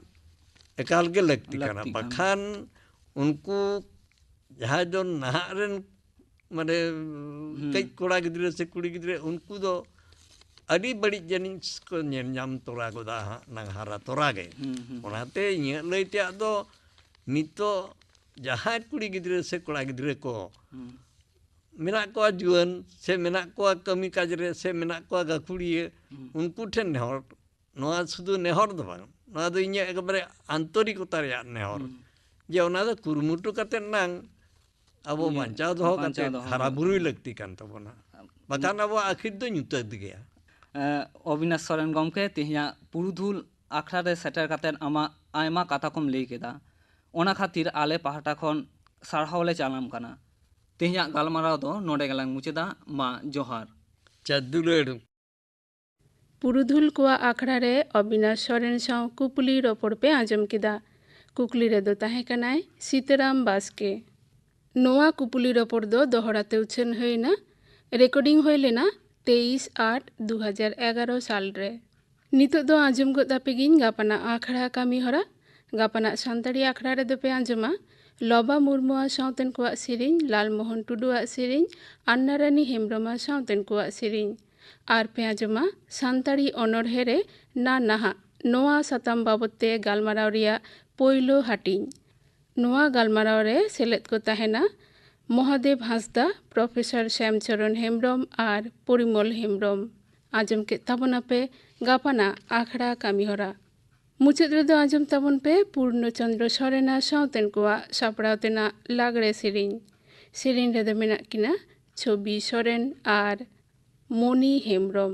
ᱮᱠᱟᱞ ᱜᱮ ᱞᱟᱹᱠᱛᱤ ᱠᱟᱱᱟ᱾ ᱞᱟᱹᱠᱛᱤ ᱠᱟᱱᱟ᱾ ᱵᱟᱠᱷᱟᱱ ᱩᱱᱠᱩ ᱡᱟᱦᱟᱸᱭ ᱫᱚ ᱱᱟᱦᱟᱜ ᱨᱮᱱ ᱢᱟᱱᱮ ᱠᱟᱹᱡ ᱠᱚᱲᱟ ᱜᱤᱫᱽᱨᱟᱹ ᱥᱮ ᱠᱩᱲᱤ ᱜᱤᱫᱽᱨᱟᱹ, ᱩᱱᱠᱩ ᱫᱚ ᱟᱹᱰᱤ ᱵᱟᱹᱲᱤᱡ ᱡᱟᱹᱱᱤᱡ ᱠᱚ ᱧᱮᱞ ᱧᱟᱢ ᱛᱚᱨᱟ ᱜᱚᱫᱟ ᱦᱟᱸᱜ, ᱱᱟᱝ ᱦᱟᱨᱟ ᱛᱚᱨᱟ ᱜᱮ᱾ ᱦᱩᱸ, ᱦᱩᱸ᱾ ᱚᱱᱟᱛᱮ ᱤᱧᱟᱹᱜ ᱞᱟᱹᱭ ᱛᱮᱭᱟᱜ ᱫᱚ, ᱱᱤᱛᱚᱜ ᱡᱟᱦᱟᱸᱭ ᱠᱩᱲᱤ ᱜᱤᱫᱽᱨᱟᱹ ᱥᱮ ᱠᱚᱲᱟ ᱜᱤᱫᱽᱨᱟᱹ ᱠᱚ ᱦᱩᱸ᱾ ᱢᱮᱱᱟᱜ ᱠᱚᱣᱟ ᱡᱩᱣᱟᱹᱱ, ᱥᱮ ᱢᱮᱱᱟᱜ ᱠᱚᱣᱟ ᱠᱟᱹᱢᱤ ᱠᱟᱡᱽ ᱨᱮ, ᱥᱮ ᱢᱮᱱᱟᱜ ᱠᱚᱣᱟ ᱜᱟᱹᱠᱷᱩᱲᱤᱭᱟᱹ, ᱦᱩᱸ᱾ ᱩᱱᱠᱩ ᱴᱷᱮᱱ ᱱᱮᱦᱚᱨ, ᱱᱚᱣᱟ ᱥᱩᱫᱷᱩ ᱱᱮᱦᱚᱨ ᱫᱚ ᱵᱟᱝ, ᱱᱚᱣᱟ ᱫᱚ ᱤᱧᱟᱹᱜ ᱮᱠᱵᱟᱨᱮ ᱟᱱᱛᱚᱨᱤᱠᱚᱛᱟ ᱨᱮᱭᱟᱜ ᱱᱮᱦᱚᱨ, ᱦᱩᱸ᱾ ᱡᱮ ᱚᱱᱟ ᱫᱚ ᱠᱩᱨᱩᱢᱩᱴᱩ ᱠᱟᱛᱮ ᱱᱟᱝ ᱟᱵᱚ ᱦᱩᱸ᱾ ᱵᱟᱧᱪᱟᱣ ᱫᱚᱦᱚ ᱵᱟᱧᱪᱟᱣ ᱠᱟᱛᱮ ᱫᱚᱦᱚ ᱦᱟᱨᱟ ᱦᱩᱭᱩᱜ ᱵᱩᱨᱩᱭ ᱛᱟᱵᱚᱱᱟ᱾ ᱞᱟᱹᱠᱛᱤ ᱠᱟᱱ ᱛᱟᱵᱚᱱᱟ, ᱵᱟᱠᱷᱟᱱ ᱟᱵᱚᱣᱟᱜ ᱟᱹᱠᱷᱤᱨ ᱫᱚ ᱧᱩᱛᱟᱹᱛ ᱜᱮᱭᱟ᱾ ᱮ, ᱚᱵᱤᱱᱟᱥ ᱥᱚᱨᱮᱱ ᱜᱚᱢᱠᱮ, ᱛᱮᱦᱮᱧᱟᱜ ᱯᱩᱨᱩᱫᱷᱩᱞ ᱟᱠᱷᱲᱟ ᱨᱮ ᱥᱮᱴᱮᱨ ᱠᱟᱛᱮ ᱟᱢᱟᱜ ᱟᱭᱢᱟ ᱠᱟᱛᱷᱟ ᱠᱚᱢ ᱞᱟᱹᱭ ᱠᱮᱫᱟ, ᱚᱱᱟ ᱠᱷᱟᱹᱛᱤᱨ ᱟᱞᱮ ᱯᱟᱦᱴᱟ ᱠᱷᱚᱱ ᱥᱟᱨᱦᱟᱣ ᱞᱮ ᱪᱟᱞᱟᱢ ᱠᱟᱱᱟ᱾ ᱛᱮᱦᱮᱧᱟᱜ ᱜᱟᱞᱢᱟᱨᱟᱣ ᱫᱚ ᱱᱚᱰᱮ ᱜᱮᱞᱟᱝ ᱢᱩᱪᱟᱹᱫᱟ᱾ ᱢᱟ ᱡᱚᱦᱟᱨ᱾ ᱪᱟ ᱫᱩᱞᱟᱹᱲ᱾ ᱯᱩᱨᱩᱫᱷᱩᱞ ᱠᱚᱣᱟᱜ ᱟᱠᱷᱲᱟ ᱨᱮ ᱚᱵᱤᱱᱟᱥ ᱥᱚᱨᱮᱱ ᱥᱟᱶ ᱠᱩᱯᱩᱞᱤ ᱨᱚᱯᱚᱲ ᱯᱮ ᱟᱸᱡᱚᱢ ᱠᱮᱫᱟ᱾ ᱠᱩᱠᱞᱤ ᱨᱮᱫᱚ ᱛᱟᱦᱮᱸ ᱠᱟᱱᱟᱭ ᱥᱤᱛᱟᱹᱨᱟᱢ ᱵᱟᱥᱠᱮ᱾ ᱱᱚᱣᱟ ᱠᱩᱯᱩᱞᱤ ᱨᱚᱯᱚᱲ ᱫᱚ ᱫᱚᱦᱲᱟ ᱛᱮ ᱩᱪᱷᱟᱹᱱ ᱦᱩᱭ ᱮᱱᱟ᱾ ᱨᱮᱠᱚᱨᱰᱤᱝ ᱦᱩᱭ ᱞᱮᱱᱟ ᱛᱮᱭᱤᱥ ᱟᱴ ᱫᱩ ᱦᱟᱡᱟᱨ ᱮᱜᱟᱨᱚ ᱥᱟᱞ ᱨᱮ᱾ ᱱᱤᱛᱚᱜ ᱫᱚ ᱟᱸᱡᱚᱢ ᱜᱚᱫ ᱟᱯᱮ ᱜᱤᱧ ᱜᱟᱯᱟᱱᱟᱜ ᱟᱠᱷᱲᱟ ᱠᱟᱹᱢᱤ ᱦᱚᱨᱟ᱾ ᱜᱟᱯᱟᱱᱟᱜ ᱥᱟᱱᱛᱟᱲᱤ ᱟᱠᱷᱲᱟ ᱨᱮᱫᱚ ᱯᱮ ᱟᱸᱡᱚᱢᱟ ᱞᱚᱵᱟ ᱢᱩᱨᱢᱩᱣᱟᱜ ᱥᱟᱶᱛᱮᱱ ᱠᱚᱣᱟᱜ ᱥᱮᱨᱮᱧ, ᱞᱟᱞᱢᱳᱦᱚᱱ ᱴᱩᱰᱩᱣᱟᱜ ᱥᱮᱨᱮᱧ, ᱟᱱᱱᱟᱨᱟᱱᱤ ᱦᱮᱢᱵᱽᱨᱚᱢᱟᱜ ᱥᱟᱶᱛᱮᱱ ᱠᱚᱣᱟᱜ ᱥᱮᱨᱮᱧ᱾ ᱟᱨ ᱯᱮ ᱟᱸᱡᱚᱢᱟ ᱥᱟᱱᱛᱟᱲᱤ ᱚᱱᱚᱬᱦᱮ ᱨᱮ ᱱᱟ ᱱᱟᱦᱟᱜ, ᱱᱚᱣᱟ ᱥᱟᱛᱟᱢ ᱵᱟᱵᱚᱛ ᱛᱮ ᱜᱟᱞᱢᱟᱨᱟᱣ ᱨᱮᱭᱟᱜ ᱯᱳᱭᱞᱳ ᱦᱟᱹᱴᱤᱧ᱾ ᱱᱚᱣᱟ ᱜᱟᱞᱢᱟᱨᱟᱣ ᱨᱮ ᱥᱮᱞᱮᱫ ᱠᱚ ᱛᱟᱦᱮᱱᱟ ᱢᱚᱦᱟᱫᱮᱵ ᱦᱟᱸᱥᱫᱟ, ᱯᱨᱚᱯᱷᱮᱥᱚᱨ ᱥᱭᱟᱢᱪᱚᱨᱚᱱ ᱦᱮᱢᱵᱽᱨᱚᱢ ᱟᱨ ᱯᱚᱨᱤᱢᱚᱞ ᱦᱮᱢᱵᱽᱨᱚᱢ᱾ ᱟᱸᱡᱚᱢ ᱠᱮᱫ ᱛᱟᱵᱚᱱᱟᱯᱮ ᱜᱟᱯᱟᱱᱟᱜ ᱟᱠᱷᱲᱟ ᱠᱟᱹᱢᱤᱦᱚᱨᱟ᱾ ᱢᱩᱪᱟᱹᱫ ᱨᱮᱫᱚ ᱟᱸᱡᱚᱢ ᱛᱟᱵᱚᱱ ᱯᱮ ᱯᱩᱨᱱᱚ ᱪᱚᱸᱫᱽᱨᱚ ᱥᱚᱨᱮᱱᱟᱜ ᱥᱟᱶᱛᱮᱱ ᱠᱚᱣᱟᱜ ᱥᱟᱯᱲᱟᱣ ᱛᱮᱱᱟᱜ ᱞᱟᱜᱽᱲᱮ ᱥᱮᱨᱮᱧ᱾ ᱥᱮᱨᱮᱧ ᱨᱮᱫᱚ ᱢᱮᱱᱟᱜ ᱠᱤᱱᱟ ᱪᱷᱚᱵᱤ ᱥᱚᱨᱮᱱ ᱟᱨ ᱢᱚᱱᱤ ᱦᱮᱢᱵᱽᱨᱚᱢ᱾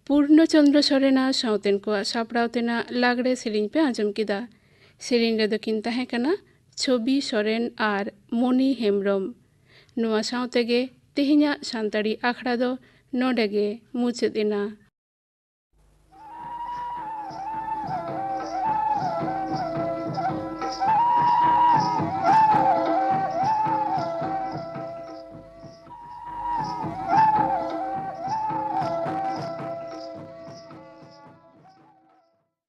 ᱯᱩᱨᱱᱚ ᱪᱚᱱᱫᱨᱚ ᱥᱚᱨᱮᱱᱟᱜ ᱥᱟᱶᱛᱮᱱ ᱠᱚᱣᱟᱜ ᱥᱟᱯᱲᱟᱣ ᱛᱮᱱᱟᱜ ᱞᱟᱜᱽᱲᱮ ᱥᱮᱨᱮᱧ ᱯᱮ ᱟᱸᱡᱚᱢ ᱠᱮᱫᱟ᱾ ᱥᱮᱨᱮᱧ ᱨᱮᱫᱚ ᱠᱤᱱ ᱛᱟᱦᱮᱸ ᱠᱟᱱᱟ ᱪᱷᱚᱵᱤ ᱥᱚᱨᱮᱱ ᱟᱨ ᱢᱚᱱᱤ ᱦᱮᱢᱵᱽᱨᱚᱢ᱾ ᱱᱚᱣᱟ ᱥᱟᱶ ᱛᱮᱜᱮ ᱛᱮᱦᱮᱧᱟᱜ ᱥᱟᱱᱛᱟᱲᱤ ᱟᱠᱷᱲᱟ ᱫᱚ ᱱᱚᱰᱮ ᱜᱮ ᱢᱩᱪᱟᱹᱫ ᱮᱱᱟ᱾